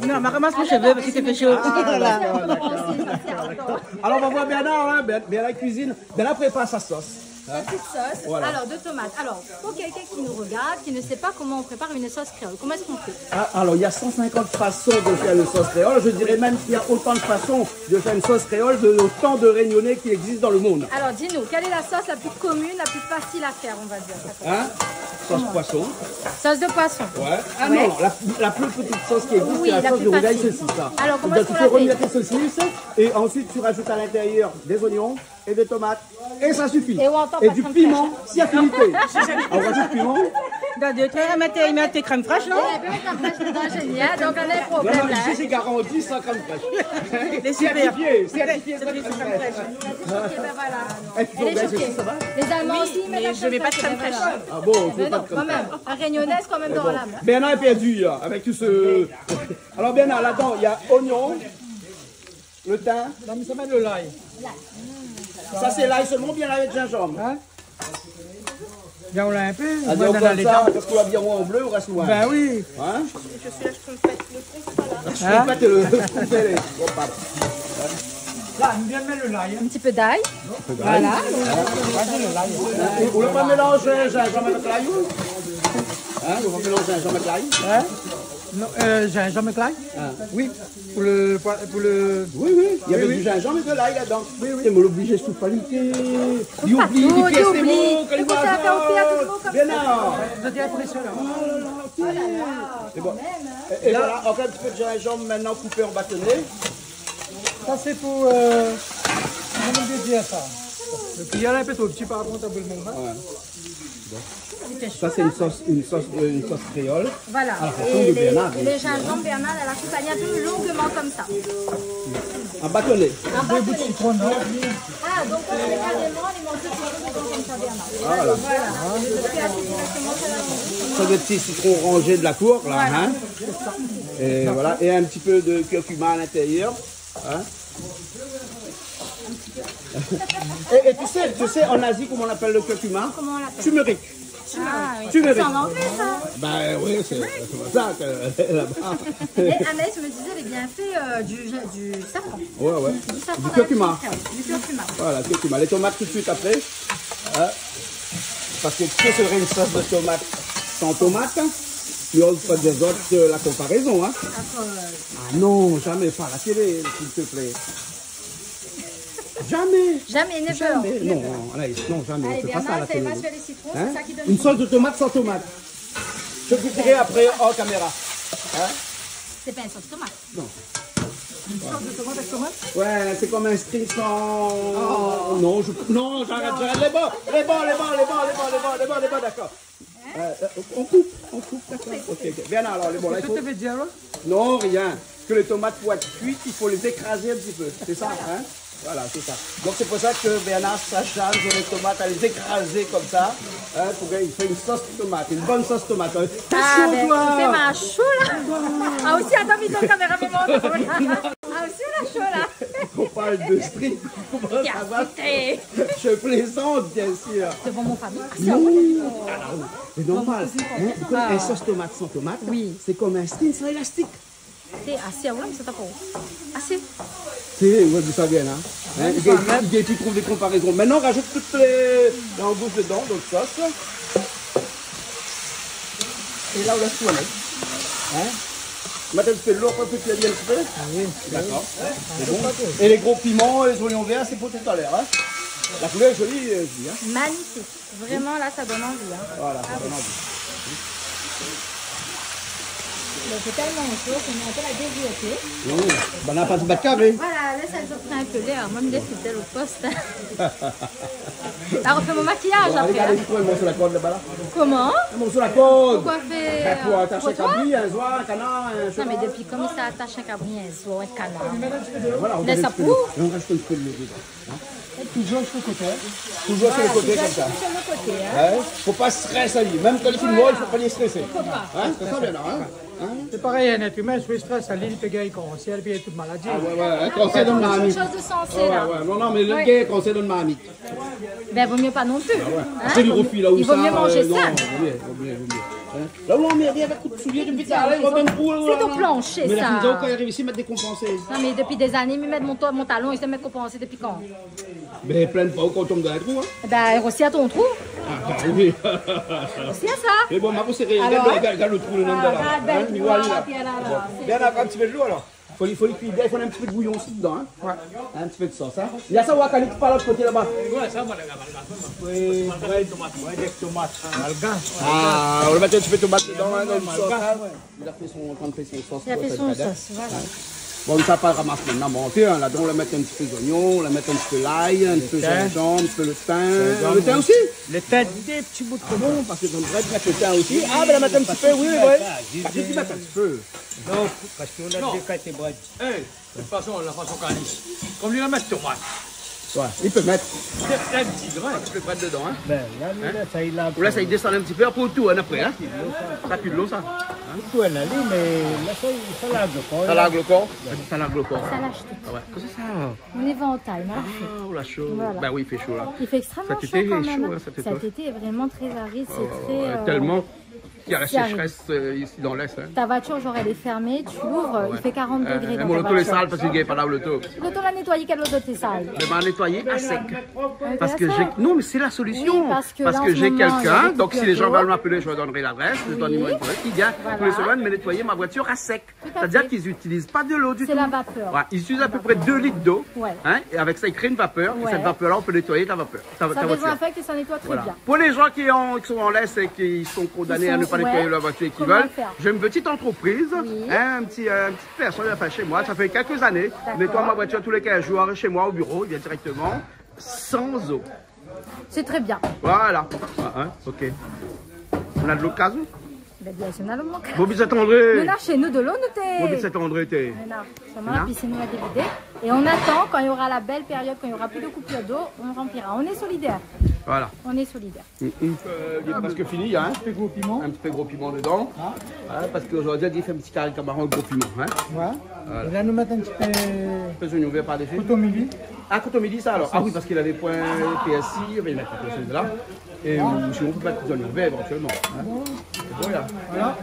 Non, ma ramars mon shové parske i fé sho. A, dakor, dakor. Alor, nou va oir Bernard, in, Ber-, Bernard i kuizine. Bernard i prépar son sos. Sa, sé la sos, voilà, de tomat. Alor, pou kèlkin i rogard, i koné pa koman i prépar in sos kréol, koman èske i fé ? A, alor, il y a cent cinquante façons de faire une sauce créole. Je dirais même qu'il y a autant de façons de faire une sauce créole de, autant de Réunionnais qui existent dans le monde. Alor, di anou, kèl lé la sos la pli komine, la pli fasil a fèr, on va dir ? In ? Sos poisson. Sos de poisson. Wé. A non, la, la pli pti sos ki égzis, sé la sos de rougay sosis, sa. Oui, la pli fasil. Alor, koman èske ou la fé ? Donk, i fo revnir avèk lé sosis é ansuit, ou rajout a l'intérieur dé zoignon, é dé tomat. É sa i sifi. É ou antann pa krèm frèsh, in ? É du piman, si afinité. A, ou rajout piman. Dan dé troi, i mèt, i mèt krèm frèsh, non ? É bin, krèm frèsh dedan, génial. Donk, na in problèm la, in. Non, non, isi, sé garanti san krèm frèsh. Lé super. Sèrtifié, sèrtifié san krèm frèsh. Lé sèrtifié, bin voilà. É pi, lé shoké. Lé Zalman osi i mèt in pé de krèm frèsh. Oui, mé mi mèt pa de krèm frèsh. A bon, ou mèt pa de krèm frèsh. Mé non, kan mèm. A, Réunionnais kan mèm dan l'âme. Bernard lé pèrdu, in, avèk tout se... Alor, Bernard, ladan, il y a oignon, lo tin. La, mi sa mèt lo lay. Sa, sé lay solman oubien lay avèk zinzanm ? In ? Bien, ou la in pé, a, moin, donk, dan lé sa, dan. Parske ou la bien an blé, ou rès noir. Bin oui. In ? Je suis là, je peux me faire le trou, voilà. In ? Bon, pa. La, mi vien mèt lo lay, in. In ti pé d'ay. In pé d'ay. Voilà. Rajout lo lay. Ou, ou la pa mélanz zinzanm avèk lay, ou ? In ? Ou la pa mélanz zinzanm avèk lay ? In ? Non, eu, zinzanm avèk lay ? A. Oui, pou lo, pou, pou lo... Oui, oui, il y avait du gingembre et de l'ail là-dedans. Oui, oui. Té, mé lé oblizé sou palité. Li oubli, li pèrd sé mo, kan li va... Ékout, sa va fé oubli a tout lo moun konmsa. Bernard. Sa té inprésionan. A la la, kan mèm, in. É bon. É, é voilà, ankor in ti pé de zinzanm koupé an batoné. Sa sé pou, eu, koman i di sa ? Lo kiyèr la in pé tro pti par rapor a tout lo moun, in. Wé. Bon. Sa, sé in sos, in sos, eu, in sos kréol. Voilà. A la fason de Bernard, bien sir. É lé, é lé zinzanm, Bernard la akonpagn in pé longman konmsa. An batoné. An batoné. A, donk, kan sé karéman, lé morso de sitron dedan konmsa, Bernard. A, voilà. Voilà. Sé in ti sitron oranzé de la kour, la, in. Voilà. É voilà. É in ti pé de kurkuma a l'intérieur, in. Et, et tu sais, tu sais, en Asie, comment on appelle le curcuma ? Comment on l'appelle ? Turmeric. Ah, oui. Turmeric. C'est en anglais, ça. Ben oui, c'est, c'est pour ça que là-bas. Mais Anaïs me disait les bienfaits, euh, du, du safran. Ouais, ouais. Du safran. Du curcuma. Du curcuma. Voilà, curcuma. Les tomates tout de suite après. Hein ? Parce que que serait une sauce de tomate sans tomate ? Mais on fait des autres, euh, la comparaison, hein. D'accord. Ah non, jamais, pas à la télé, s'il te plaît. Jamais. Jamais, never. Jamais. Never. Non, Anaïs, non, jamais. On fait pas ça à la télé. Allez, Bernard, ça ira sur les citrons, c'est ça qui donne goût. Hein ? Une sauce de tomate sans tomate. Je vous dirai après hors caméra. Hein ? C'est pas une sauce tomate. Non. Une sauce de tomate avec tomate ? Ouais, c'est comme un string sans... Oh. Non, je, non, j'arrête, j'arrête. Les bas, les bas, les bas, d'accord. Euh, euh, on coupe, on coupe, d'accord. Ok, ok. Bernard, alors, les bons, là, il faut... Qu'est-ce que tu veux dire, là ? Non, rien. Que les tomates, pour être cuites, il faut les écraser un petit peu. C'est ça, hein ? Voilà, c'est ça. Donc, c'est pour ça que Bernard s'acharne sur les tomates, à les écraser comme ça, hein, pour qu'il fait une sauce tomate, une bonne sauce tomate, hein. Ah, ben, il fait ma chou, là. Ah, aussi, attends, mais dans la caméra, mais bon, ah, aussi, on a chaud, là. Parle de strip, comment ça va ? T'es insulté. Je plaisante, bien sûr. Devant mon famille. Ah, si, non. Ah, non. C'est normal. Hein, vous connaissez, un sauce tomate sans tomate, oui, c'est comme un string, c'est élastique. Sé asé, ouais, mé sé pa pou asé. Si, ouais, vous savez, là. Hein, il, il, il trouve des comparaisons. Maintenant, on rajoute toutes les langoustes dedans, dans le sauce. Et là, on laisse tourner. Hein ? Mèt in ti pé dolo, apré, fé kui ali in ti pé. Ah oui. D'accord. C'est bon. Et les gros piments, les oignons verts, c'est pour tout à l'heure, hein. La couleur est jolie, euh, je dis, hein. Magnifique. Vraiment, là, ça donne envie, hein. Voilà, ça donne envie. Mé sé tèlman sho, sé in pé la dézirté. Mmh. Banna la pa ti bat karé. Voilà, la, sa i pran in pé lèr. Moin, mi lès fidèl o post. La refé mon makiyaz apré. Bon, allez, allez, trouve un morceau de la corde là-bas, là. Comment ? Un morceau de la corde. Pourquoi faire ? Ben, pour attacher un cabri, un zoi, un canard, un cheval. Non, mé dopi kan sa i atash in kabri, in zoi, in kanar ? Voilà, on donne un petit peu de, et on rajoute un petit peu de lait dedans. Hein ? Toujours sur le côté. Toujours sur le côté, comme ça. Toujours sur le côté, hein. Ouais. Faut pas stressé ali. Même quand il est mort, il faut pas les stresser. Faut pas. Hein ? C'est ça, bien, hein ? Hein ? C'est pareil, un être humain, si ou strès ali, li pé gingn kansèr, épi tout maladi. Ah ouais, ouais, hein, kansèr dann marmit. Sé in sort de sansé, la. Ah ouais, ouais. Non, non, mé le gars, kansèr dann marmit. Ben, vaut mieux pas non plus. Ah ouais. Hein ? Après, le refus, là où ça, euh, non, vaut mieux, vaut mieux, vaut mieux. Hein ? Là, ou anmèrd avèk kout soulié dopi talèr, ou vien pou, euh, sé ton planshé, sa. Mé la fine, kan ou ariv isi, mèt dé konpansé. Non, mé dopi dé zané, mi mèt mon ta-, mon talon, mi mèt konpansé dopi kan ? Ben, plin pa ou kan ou tonm dann in trou, hein. Ben, rosi a ton trou. Ah, ben oui. Rosi a sa. Mé bon, ma pou séré, gard, gard, gard le trou, le nom de la. Ah, ben, hein, voilà, voilà. Bon. Bien, in ti pé dolo, alor. Fo li, fo li kui bien, i fo in ti pé bouyon osi dedan, hein. Ouais. In ti pé de sos, hein. Néna sa, ou la kali ki parl lot koté laba. Ouais, sa, moin, la, la, la, oui, brèd, tomat, brèd avèk tomat, hein, malgash. Ah, ou la mèt in ti pé tomat dedan, hein, dann sos, hein. Malgash, ouais. Li la fé son, li la fé son sos. Li la fé son sos, voilà. Hein. Bon, sa pa ramas mintnan, mé anfin, hein, ladan, ou la mèt in ti pé zoignon, ou la mèt in ti pé lay, in ti pé zinzanm, in ti pé le tin. Le tin, oui. Le tin osi ? Le tin, dé ti bout. Ah bon, parske dann brèd, i mèt le tin osi. Ah, ben, la mèt in ti pé, oui, oui, oui. Parske li mèt in ti pé. Non, parske ou na dé kalité brèd. Eh, de tout fason, la fason k'ali, konm li la mèt tomat. Ouais, li pé mèt. Sé in ti grin. In ti pé brèd dedan, hein. Ben, la, li, la, sa, li la... Ou lès ali désann in ti pé, apré ou tourn apré, hein. Sa pi dolo, sa. Hein ? Ou tourn ali, mé la, sa, sa larg le kor. Sa larg le kor. Ouais. Sa larg le kor. Sa larg tout. Ah ouais. Kosa sa ? On éventaille, voilà. Ah, ou la sho. Voilà. Ben oui, i fé sho, la. Il fait extrêmement chaud quand même. Cet été est chaud, hein, cet été. Cet été est vraiment très aride, c'est très, euh, tellement. Il y a la sécheresse, euh, ici dans l'Est, hein. Ta voiture, genre, elle est fermée, tu l'ouvres, il fait quarante degrés dans ta voiture. Ouais. Mon loto lé sal parske mi gingn pa lav loto. Loto la nétoyé, kèl loto té sal ? Mé ma nétoyé a sèk. Parske j'ai, non, mais c'est la solution. Oui, parce que là, en ce moment, il y a des coupures d'eau. Parce que j'ai quelqu'un, donc si les gens veulent m'appeler, je leur donnerai l'adresse, je donne mon numéro. Oui. Il vient tous les semaines me nettoyer ma voiture à sec. Tout à fait. C'est-à-dire qu'ils n'utilisent pas de l'eau du tout. C'est la vapeur. Voilà, ils utilisent à peu près deux litres d'eau, hein, et avec ça, ils créent une vapeur, et cette vapeur-là, on peut nettoyer ta vapeur. Ouais. Ça, ça désinfecte et ça nettoie très bien. Voilà. Pour les gens qui ont, qui sont en laisse et qui sont condamnés à ne pas nettoyer leur voiture et qui veulent, j'ai une petite entreprise, hein, un petit, euh, une petite personne, enfin, chez moi, ça fait quelques années, nettoie ma voiture tous les quinze jours, chez moi, au bureau, il vient directement, sans eau. C'est très bien. Voilà. Ah, hein, ok. Ou na dolo kaz ou ? Ben, bien sûr, on a le manque. Bobby Saint-André. Mé la, shé nou, dolo, nou té... Bobby Saint-André, té. Mé la, sèlman la piscine, nou la dévidé. Et on attend, quand il y aura la belle période, quand il y aura plus de coupure d'eau, on remplira. On est solidaires. Voilà. On est solidaires. Mm, mm. Euh, il est presque fini, hein. Un petit peu gros piment. Un petit peu gros piment dedans. Ah. Voilà, parce qu'aujourd'hui, on a dit, fait un petit carré de camaron avec gros piment, hein. Ouais. Voilà. Et là, nous mettons un petit peu... Un peu d'oignon vert par-dessus. Kotomili. Ah, kotomili, ça, alors. Ah oui, parce qu'il avait point pérsil, il avait mis la petite chose là. Et, euh, sinon, on peut mettre des oignons verts éventuellement, hein. Voilà. Voilà.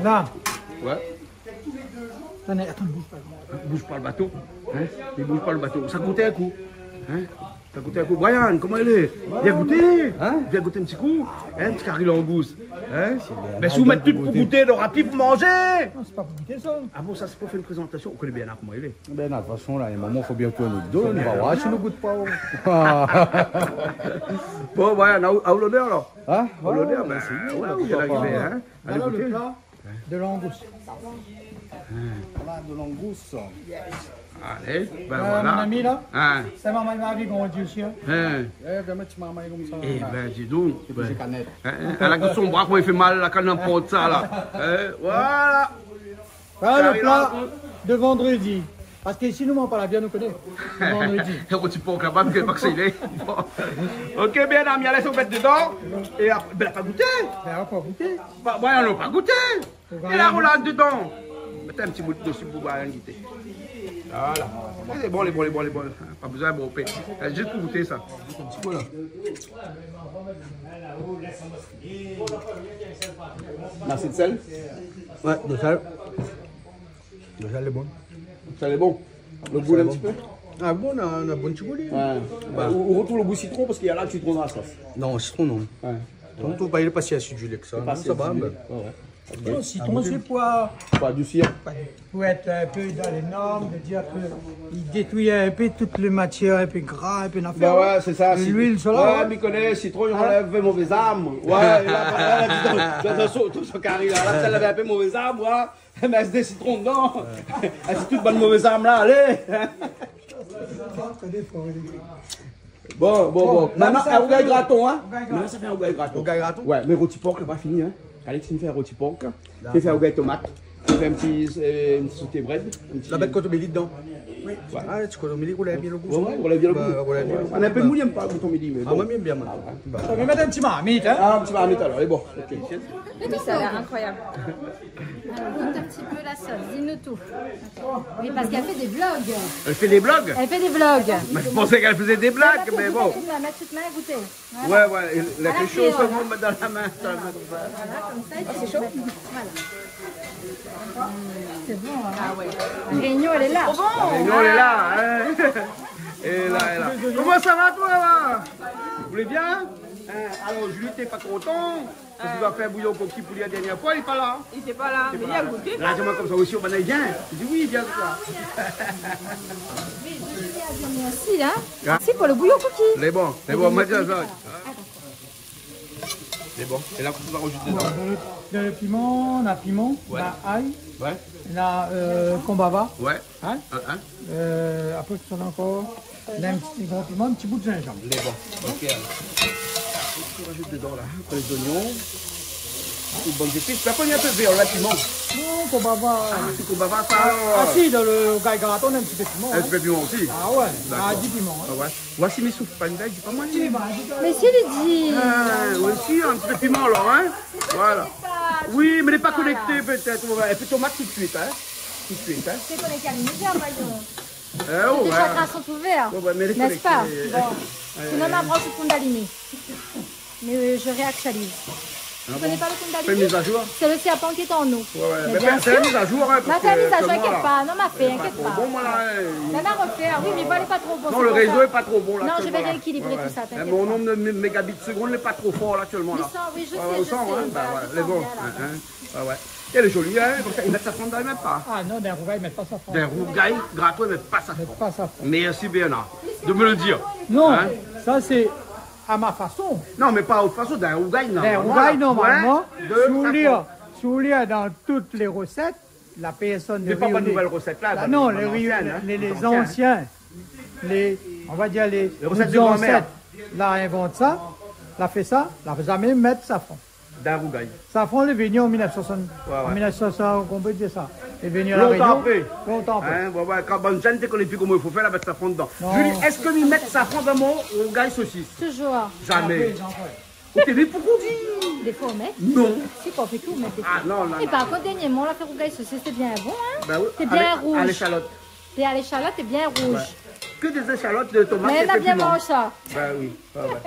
Là. Ouais. Attends, attends, bouge pas. Bouge pas le bateau. Hein ? Il bouge pas le bateau. Ça goûte un coup. Hein ? Ça goûte un coup. Brian, comment il est ? Viens goûter. Hein ? Viens goûter un petit coup. Hein, un petit carré langouste. Hein ? Mé si ou mèt tout pou gouté, nora pi pou manzé. Non, sé pa pou gouté, sa. Ah bon, sa sé pou fé in prézantasion. Ou koné bien koman i lé. Ben, de tout fason, la, in moman, fo bien tourn dolo, nou va voir si nou gout pa, oh. Bon, Brian, a ou, a ou lonèr, alor. Hein ? A ou lonèr, ben, mèrsi. Voilà, ou lé arivé, hein. Allez goûter. Voilà le plat de langouste. Hein. Voilà, de langouste. Allez, ben voilà. Euh, mon ami, là, hein, sa marmay la vi grandi osi, hein. Hein. Eh ben, ti marmay konmsa, la. Eh ben, dis donc. Sé pou sé kanèt. Hein, hein, èl la gout son bra, koman i fé mal, la, kan i port sa, la. Hein, voilà. Voilà le plat de vendredi. Parce que si nou manz pa la viann, nou koné. Le vendredi. É ou ti port laba, mi koné pa kosa i lé. Bon. Ok, bien, ami, alé, ou mèt dedan. É apré, ben, la pa gouté. Ben, la pa gouté. Ba, ba, nou la pa gouté. É la, ou la dedan. Mèt in ti bout dési pou Brian gouté. Voilà. Lé bon, lé bon, lé bon, lé bon. Pa bezoin bonpé. Zis pou gouté sa. Gout in ti pé la. Lasé de sèl ? Ouais, de sèl. De sèl lé bon. Sèl lé bon. Lo gou in ti pé. Ah bon, na, na bon ti gou, li. Ouais. Ou, ou retrouv lo gou sitron parske na lo sitron dan la sos. Non, sitron, non. Ouais. Sitron, fo pa, lé pa si asidulé ke sa. Lé pa si asidulé. Non, sa va, mé... Ouais, ouais. Non, sitron, sé pou, euh, pou adousi. Pou èt in pé dan lé norm, de dir ke li détrui in pé tout lé matièr in pé gra, in pé nafèr. Bah ouais, sé sa. Luil, sa la, ouais. Mi koné, sitron i anlèv mové zam. Ouais, la, la, la, dan, dan son, dan son kari la, la, sa lavé in pé mové zam, ouais. Mé èl dé sitron dedan. Èl sé tout bann mové zam la, alé. Bon, bon, bon. Bon, la, mintnan, sa in rougay graton, hein. Rougay graton. Mintnan sa fé in rougay graton. Rougay graton. Ouais, mé roti por la pa fini, hein. Alex i fé in roti por. Dakor. I fé in rougay tomat. I fé in ti, euh, in ti soté brèd. In ti... La mèt kotomili dedan. Oui. Ouais. Ah, ti kotomili, ou lèv bien lo gou. Ouais, ouais, ou lèv bien lo gou. Bah, ou lèv bien lo gou. Néna in pé de moun i èm pa lo kotomili, mé bon. Ah, moin mi èm bien, moin. Bah. Sa va mèt in ti marmit, hein. Ah, in ti marmit alor, lé bon. OK. Mé sa la, inkroyab. Alor, gout in ti pé la sos, di anou tout. Oui, parske èl fé dé blog. Èl fé dé blog ? Èl fé dé blog. Mé mi pansé k'èl fé dé blag, mé bon. Mèt out min, gouté. Voilà. Ouais, ouais, é la, lé sho, sa, voilà. Ou mèt dan la min, sa, konmsa. Voilà, konmsa, é pi... Ah, sé sho ? Voilà. Sé bon, hein ? Ah ouais. La réunion lé la. La réunion lé la, hein. É la, é la. Koman sa va, toi, la ? Ou lé bien ? Hein, alor, Julie té pa kontan. Parske li la fé bouyon pou ki, pou li la dernièr foi, li lé pa la. Li té pa la, mé li la gouté. La di amoin konmsa osi, ou va bien. Li di oui, bien sa. Oui, je tiens à dire merci, hein. Ah. Mèrsi pou lo bouyon pou ki. Lé bon, lé bon, moin di sa. Lé bon. É la, kosa ou va rajout dedan ? Bon, dan lo, dan lo piman, na piman, ouais, na ay, ouais, na, euh, konbava. Ouais. Hein ? Hein, hein. Euh, apré, kosa néna ankor ? Néna in ti grin piman, in ti bout zinzanm. Lé bon. OK, alor. Ou rajout dedan la, in pé zoignon. In ti bann zépis. Apré, néna in pé vèr la, piman. Non, konbava. Ah, sé konbava sa, alor. Ah si, dan lo rougay graton, néna in ti pé piman, hein. In ti pé piman osi. Ah ouais, dakor. Ah, di piman, hein. Ah ouais. Voici mes soupes. Pa in blag, di pa moin. Mé si, li di. Ah, oui, si, in ti pé piman alor, hein. Voilà. Oui, mé lé pa konékté pétèt. Ouais. É pi tomat tout suit, hein. Tout suit, hein. Sé koné kèl mizèr, voyons. Eh, oh, ouais. Tout est chacun son couvert, n'est-ce pas ? Ouais, ouais, mé lé konékté. Bon. Ouais, ouais. Sinon, ma branche Kundalini. Mais, euh, je réactualise. Ah bon ? Vous connaissez pas le Kundalini ? Fais une mise à jour. C'est le serpent qui est en nous. Ouais, ouais. Mais bien sûr. Mé fé, fé in miz azour, hein, parske aktièlman la, lé pa tro bon, moin la, hein. Mèm a refèr, oui, mé bon, lé pa tro bon, sé pou sa. Non, le réseau est pas trop bon, là, actuellement, là. Non, je vais rééquilibrer tout ça, t'inquiète pas. Ouais, ouais. Mé mon nombre de mé-, mégabits seconde lé pa tro for, là, actuellement, là. Huit cents, oui, je sais, je sais. Ouais, ouais, on sent, hein. Bah, ouais, lé bon, hein, hein. Ouais, ouais. É lé zoli, hein, konmsa, i mèt safran dedan, i mèt pa. Ah non, dan rougay, i mèt pa safran. Dan rougay graton, i mèt pa safran. I mèt pa safran. Merci, Bernard, de me le dire. Non, hein ? Sa sé a ma fason. Non, mé pa ot fason, dan rougay, non. Dan rougay, normalman, si ou lir, si ou lir dan tout lé resèt, la pèrsone... Mé pa bann nouvèl resèt la, non, bann ansien, hein. Lé, lé zansien, lé, on va dir lé, lé resèt de granmèr, la invant sa, la fé sa, la zamé mèt safran. Dan rougay. Safran lé vni an mil nèf san swasann. Ouais, ouais. An mil nèf san, on peut dire ça. Lé vni La Rénion lontan apré. Lontan apré. Hein, ouais, ouais, kan bann jenn té koné pi koman i fo fèr, la mèt safran dedan. Non. Julie, èske mi mèt safran dan mon rougay sosis ? Toujours. Zamé. Apré, apré. OK, mé poukosa ou di ? Défoi ou mèt. Non. Si, kan ou fé kui, ou mèt défoi. Ah, non, non, non. É par kont, dernièrman, la fé rougay sosis, té bien bon, hein ? Bah oui, té bien rouz. Avèk, avèk léchalot. Té a léchalot, té bien rouz. Ouais. Ke dé zéchalot, de tomat é piman. Mé la bien manz sa. Bah oui, ouais, ouais.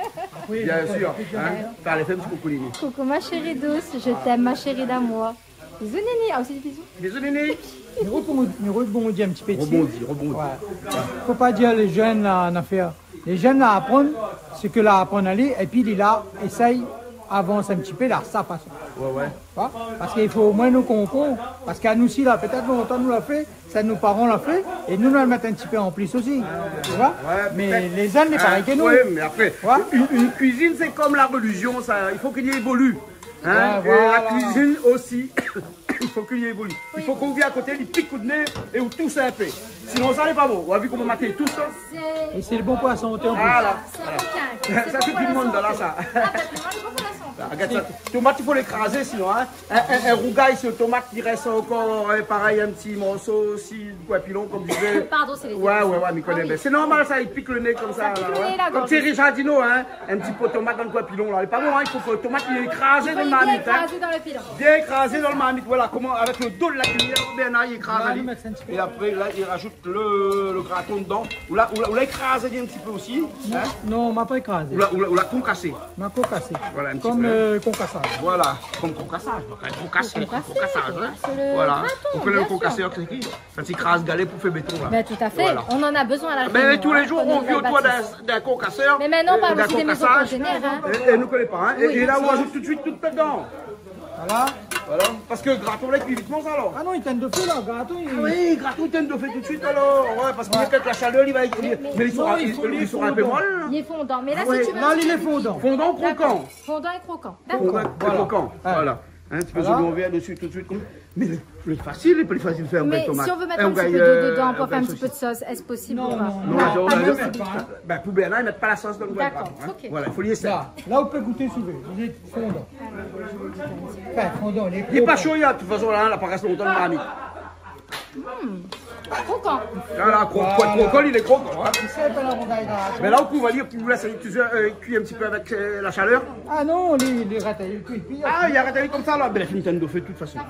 Oui, bien sûr, hein. Fé in ti koukou, Lili. Coucou ma chérie douce, je t'aime ma chérie d'amour. Bisous Nini, ah, osi dé bisous. Bisous Nini. Mi rebon-, mi rebondi in ti pé dsi. Rebondi, rebondi. Ouais. Fo pa dir lé jenn la, nafèr. Lé jenn la aprann sak la aprann ali, épi li la éséy avans in ti pé la sa fason. Ouais, ouais. Hein ? Parske i fo omoin nou konpran. Parske anou osi la, pétèt lontan nou la fé, sa nout paran la fé, é nou, nou la mèt in ti pé an plis osi. Tu vois ? Ouais, pétèt. Mé lé jenn lé pa parèy ke nou. Ouais, mé apré, une, une cuisine, c'est comme la religion, ça, il faut qu'il y évolue. Hein ? Ouais, voilà. Et la cuisine aussi, il faut qu'il y évolue. Oui. I fo ke ou vien a koté, li pik out né é ou tous in pé. Sinon, sa lé pa bon. Ou la vi koman maté tout sa. É sé bon pou la santé an plis. Voilà. Sé bon pou la santé. Sa, sé tout le monde la, sa. Ah, ben, pou moin, sé bon pou la santé. Regarde ça. Tomat, i fo lé krazé, sinon, hein. Un, un, un rougail sur tomate, il reste encore, euh, pareil, un petit morceau aussi de pois pilon, comme je disais. Pardon, c'est les émissions. Ouais, ouais, ouais, mi koné bien. C'est normal, ça, il pique le nez comme ça, là, ouais. Comme Thierry Jardinot, hein. Un petit pot de tomate dans le pois pilon, là. C'est pas bon, hein, il faut que la tomate, il est écrasé dans le marmite, hein. Bien écrasé dans le pilon. Bien écrasé dans le marmite, voilà. Comment, avec le dos de la cuillère, Bernard, il écrase, allez. Et après, là, il rajoute le, le graton dedans. Ou la, ou la, ou la ékrazé un petit peu aussi, hein. Non, ma pa ékrazé. Ou la, ou la, ou la konkasé. Ma konkasé. Voilà, un petit peu. Comme, euh, konkasaz. Voilà, comme konkasaz. Konkasé, konkasaz, hein. Konkasé, le graton, bien sûr. Voilà. Ou koné le konkasé, c'est qui ? Kan i kraz galé pou fé béton, la. Ben, tout à fait. Voilà. On en a besoin à La Réunion, hein, tous les jours, on vit autour d'un, d'un concasseur, euh, d'un concassage. Mais maintenant, on parle aussi des maisons congénères, hein. Et, et nou koné pa, hein. Oui, bien sûr. Et, et là, on rajoute tout de suite tout dedans. Voilà. Voilà. Parce que graton, là, il cuit vite, ça, alors. Ah non, il tient de feu, là, graton, il... Ah oui, graton, il tient de feu tout de suite, alors. Ouais, parce qu'il y a quelques chaleurs, il va, il, mais il sera, il, il sera un peu molle. Il est fondant. Mais là, si tu veux, là, il est fondant. Fondant ou croquant ? D'accord. Fondant et croquant. D'accord. Fondant et croquant. Voilà. Hein, tu peux ouvrir dessus tout de suite, comme, mais le, le facile, le plus facile de faire un rougail tomate. Mais si on veut mettre un petit peu d'eau dedans pour faire un petit peu de sauce, est-ce possible ou pas ? Non, non, non, pas possible. Ben, pou Bernard, i mèt pa la sos dan le rougail tomate, hein. D'accord, ok. Voilà, i fo li éséy. Là, là, on peut goûter si vous voulez. Il est fondant. Enfin, fondant, il est croquant. Il est pas chaud, de toute façon, là, la pa rès lontan dan la marmit. Hmm. Croquant. Voilà, cro-, cro-, croquant, il est croquant, hein. Mais là, on va dire, tu laisses, euh, cuire un petit peu avec, euh, la chaleur. Ah non, il, il reste, il cuit, puis... Ah, il arrête comme ça, là. Ben, fine tinn dofé, de toute façon. Ah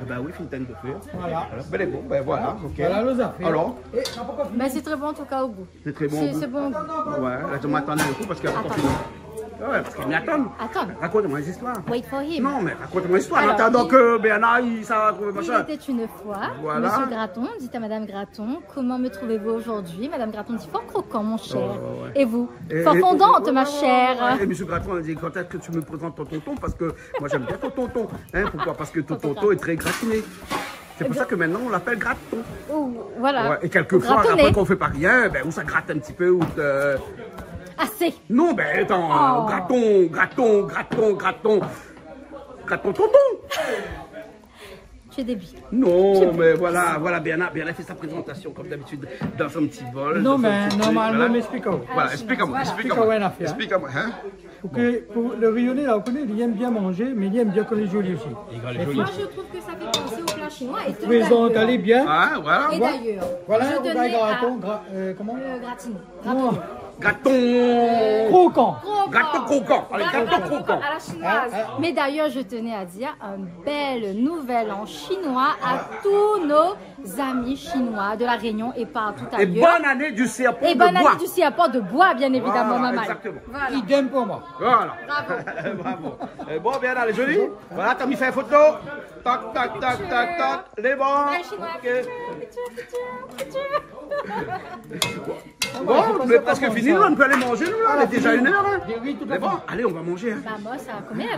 ben oui, fine tinn dofé. Voilà. Voilà. Ben, bon, ben voilà, ok. Voilà, nous a fait. Alors ? Ben, c'est très bon, en tout cas, au goût. C'est très bon. C'est, c'est bon. Ouais, la tomate, attends un coup parce qu'il y a pas fini. Ah ouais, parce qu'il m'attend. Attends. Raconte-moi une histoire. Wait for him. Non, mais raconte-moi une histoire. Alors, en attendant que Bernard, il, ça, machin. Il était une fois, voilà. Monsieur Graton dit à Madame Graton : « Comment me trouvez-vous aujourd'hui ? » Madame Graton dit : « Fort croquant, mon cher. » Ouais, ouais, ouais. Et vous ? « Fort fondante, ma chère. » Et, et, ouais, ouais, ouais. Et Monsieur Graton a dit : « Quand est-ce que tu me présentes ton tonton ? Parce que moi, j'aime bien ton tonton. » Hein, pourquoi ? Parce que ton tonton est très gratiné. C'est pour ça que maintenant, on l'appelle graton. Oh, voilà. Ouais, et quelquefois, après, quand on fait pas rien, ben, ou ça gratte un petit peu, ou te... Assez. Non, ben, attends, euh, graton, graton, graton, graton. Graton tonton. Tu es débile. Non, mais voilà, voilà, Bernard, Bernard fait sa présentation, comme d'habitude, dans son petit bol, dans son petit truc, voilà. Non, mais normalement, mais explique-moi. Voilà, explique-moi, explique-moi. Explique-moi une affaire. Explique-moi, hein. Pou ke, pou le Réunionnais, là, vous connaissez, il aime bien manger, mais il aime bien quand il est joli aussi. Moi, je trouve que ça fait penser au plat chinois et tout d'ailleurs. Présente, allez bien. Ah, voilà. Et d'ailleurs, je tenais à... Voilà, on va graton, gra-, euh, comment ? Euh, gratiné. Non. Graton. Croquant. Croquant. Graton croquant. Allez, graton croquant. Graton croquant à la chinoise. Hein, hein. Mais d'ailleurs, je tenais à dire un bel nouvel an chinois à tous nos amis chinois de La Réunion et partout ailleurs. Et bonne année du serpent de bois. Et bonne année du serpent de bois, bien évidemment, maman. Voilà, exactement. Voilà. Idem pour moi. Voilà. Bravo. Bravo. Eh, bon, bien, allez, joli. Voilà, t'as mis fait photo. Tac, tac, tac, tac, tac. Les bons. Ouais, chinois. Ok. Picture, picture, picture. Bon, nou lé prèsk fini, nou, nou pé alé manzé, nou, la, lé déza inn èr, hein. Mé bon, alé, nou va manzé, hein. Bah, moi, ça va combien ?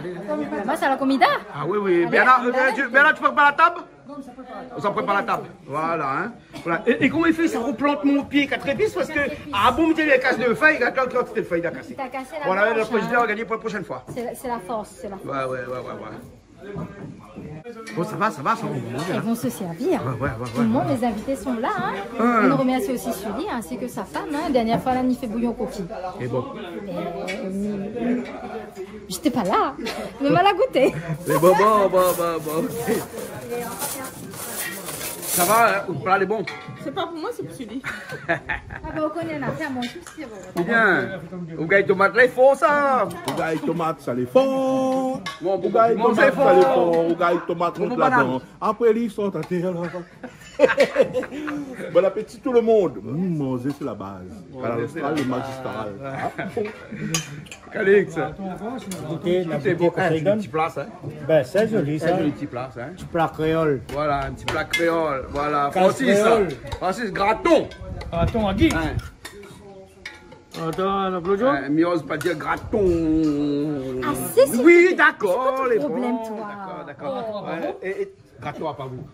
Moi, ça va combien ? Ah oui, oui. Allez, Bernard, allez. Euh, tu, Bernard, tu prépares la table ? Ou sa prépar la tab. Voilà, hein. Voilà. É, é koman i fé, sa roplant mon pié kat zépis, parske, ah bon, mi té i kas dé fèy, gard la kantité fèy la kasé. Voilà, le président a gagné pour la prochaine fois. C'est la, c'est la force, c'est la force. Ouais, ouais, ouais, ouais, ouais. Bon, ça va, ça va, ça va, on va manger, là. Ils vont se servir. Ouais, ouais, ouais, ouais. Tout le monde, les invités sont là, hein. Ouais. On remercie aussi Sully ainsi que sa femme, hein. Dernière fois, la ni fé bouyon koki. Et bon. Mais, euh, j'étais pas là. Mais ma la gouté. Mais bon, bon, bon, bon, bon. Ça va, hein ? Ou plat lé bon ? C'est pas pour moi, c'est pour Sully. Ah bah, on connaît la ferme en plus. Bien. Rougay tomat la, i fo sa. Rougay tomat sa lé for. Bon, bon, rougay tomat sa lé for. Rougay tomat ront ladan. Apré li sort atèr la. Bon appétit tout le monde. Mm, manzé sé la baz. Kanal Austral, le magistral. Calix. Goûté, la goûté, bon, hein, c'est une petite place, hein. Ben, c'est joli, ça. Une petite place, hein. Petit plat créole. Voilà, un petit plat créole. Voilà, Francis, Francis, graton. Graton à Guy. Hein. Attends, on a Claudio ? Euh, mi oz pa dir graton. Ah, si, si, si. Oui, d'accord, c'est quoi ton problème, toi ? D'accord, d'accord. Oh. Ouais, et, et graton à Pavou.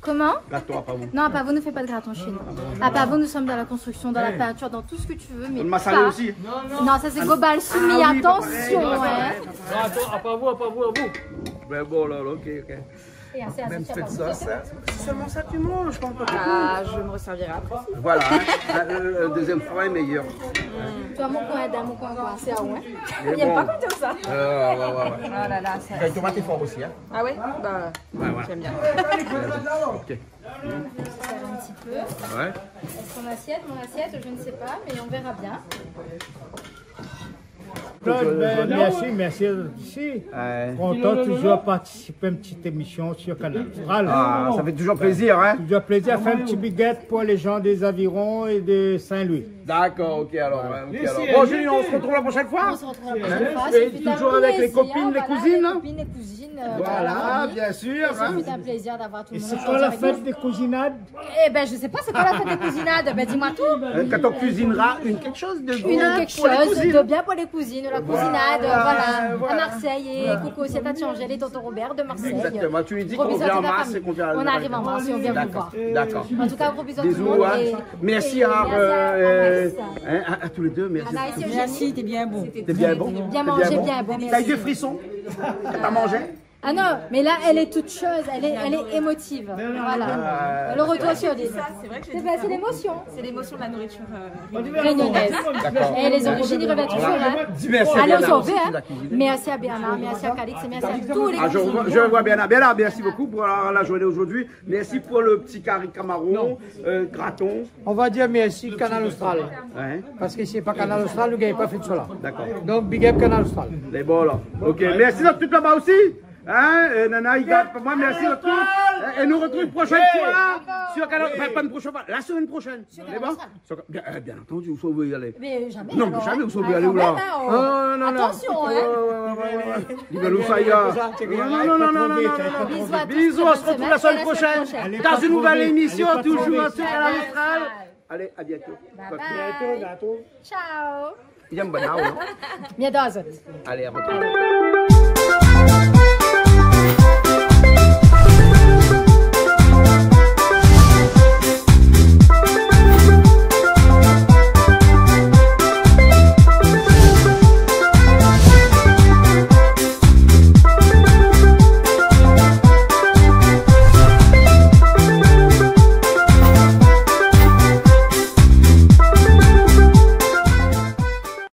Comment ? Graton à Pavou. Non, à Pavou, on ne fait pas de graton chez nous. À Pavou, nous sommes dans la construction, dans la peinture, dans tout ce que tu veux, mais pas... Massalé aussi. Non, ça, c'est Gobal Soumi, attention, hein. Graton à Pavou, à Pavou, à vous. Ben bon, là, là, ok, ok. Même cette sauce, hein. C'est seulement ça que tu manges, je pense pas beaucoup. Ah, je me resservirai après. Voilà, hein. La, le, le deuxième fois est meilleur. Toi, mon coin, dans mon coin, quoi, c'est à où, hein ? Mais bon. Il aime pas quand t'aimes ça. Euh, ouais, ouais, ouais. Ah là là, ça. Les tomates est fort aussi, hein. Ah ouais ? Bah, ouais, ouais. J'aime bien. Ok. On se sert un petit peu. Ouais. Est-ce ton assiette, mon assiette, je ne sais pas, mais on verra bien. Claude, ben, merci, merci d'être ici. Ouais. Kontan toujour partisip in ti émisyon sur Kanal Austral. Ah, ça fait toujours plaisir, hein ? Toujours plaisir. Fé in ti big up pour les gens des environs et de Saint-Louis. D'accord, ok, alors, hein, ok, alors. Bon, Julie, on se retrouve la prochaine fois. On se retrouve la prochaine fois. Et toujours avec les copines, les cousines, hein ? Voilà, bien sûr, hein. Ce fut un plaisir d'avoir tout le monde aujourd'hui. Et c'est quand la fête des cousinades ? Eh ben, je sais pas, c'est quoi la fête des cousinades ? Ben, dis-moi tout. Euh, quand on cuisinera une, quelque chose de bien pour les cousines. Une, quelque chose de bien pour les cousines, la cousinade, voilà, voilà. À Marseille, et coucou aussi à Tati Angèle et tonton Robert de Marseille. Exactement, tu lui dis qu'on vient en mars et qu'on vient à la... Gros bisous à toute la famille. On arrive en mars et on vient vous voir. D'accord, d'accord. En tout cas, gros bisous à tout le monde. Bisous, hein. Et, et merci à, merci à, euh, à Anaïs et Eugénie. Hein, à, à tous les deux, merci. Anaïs et Eugénie. Merci, t'es bien bon. T'es bien bon. Bien mangé, bien bon, merci. T'as eu des frissons quand t'as mangé ? Ah non, mais là, elle est toute chose, elle est, elle est émotive. Voilà. Le retour sur les... C'est vrai que j'ai dit ça. C'est l'émotion. C'est l'émotion de la nourriture, euh, réunionnaise. D'accord. Et les origines, ils reviennent toujours, hein. Allez, on se revoit, hein. Merci à Bernard, merci à Calix, et merci à tous les cuisiniers. Ah, je revois, je revois Bernard. Bernard, merci beaucoup pour la, la journée aujourd'hui. Merci pour le petit cari camaron, euh, graton. On va dire merci Kanal Austral. Ouais. Parce que si sé pa Kanal Austral, nou gingn pa fé sa la. D'accord. Donc, big up Kanal Austral. Lé bon, la. Ok, merci à tout laba osi. Hein, euh, Nana, i gard pa moin, merci à tout. Et, et nous retrouvons une prochaine fois sur Kanal, enfin, pas une prochaine fois, la semaine prochaine. Sur Kanal Austral. Bien, euh, bien entendu, ousa ou vé alé ? Mais jamais, non, alors, jamais, hein. Ousa ou vé alé, ou la ? Ah, quand même, hein, oh. Non, non, non, non. Attention, hein. Ouais, ouais, ouais, ouais. Li vé alé ousa, ya. Non, non, non, non, non, non. Bisous à tous, bonne semaine, à la semaine prochaine. Bisous, on se retrouve la semaine prochaine dans une nouvelle émission, toujours sur Kanal Austral. Allez, à bientôt. Bye bye. Bientôt, bientôt. Ciao. Bien, bon, non. Bien dans la zone. Allez, à bientôt.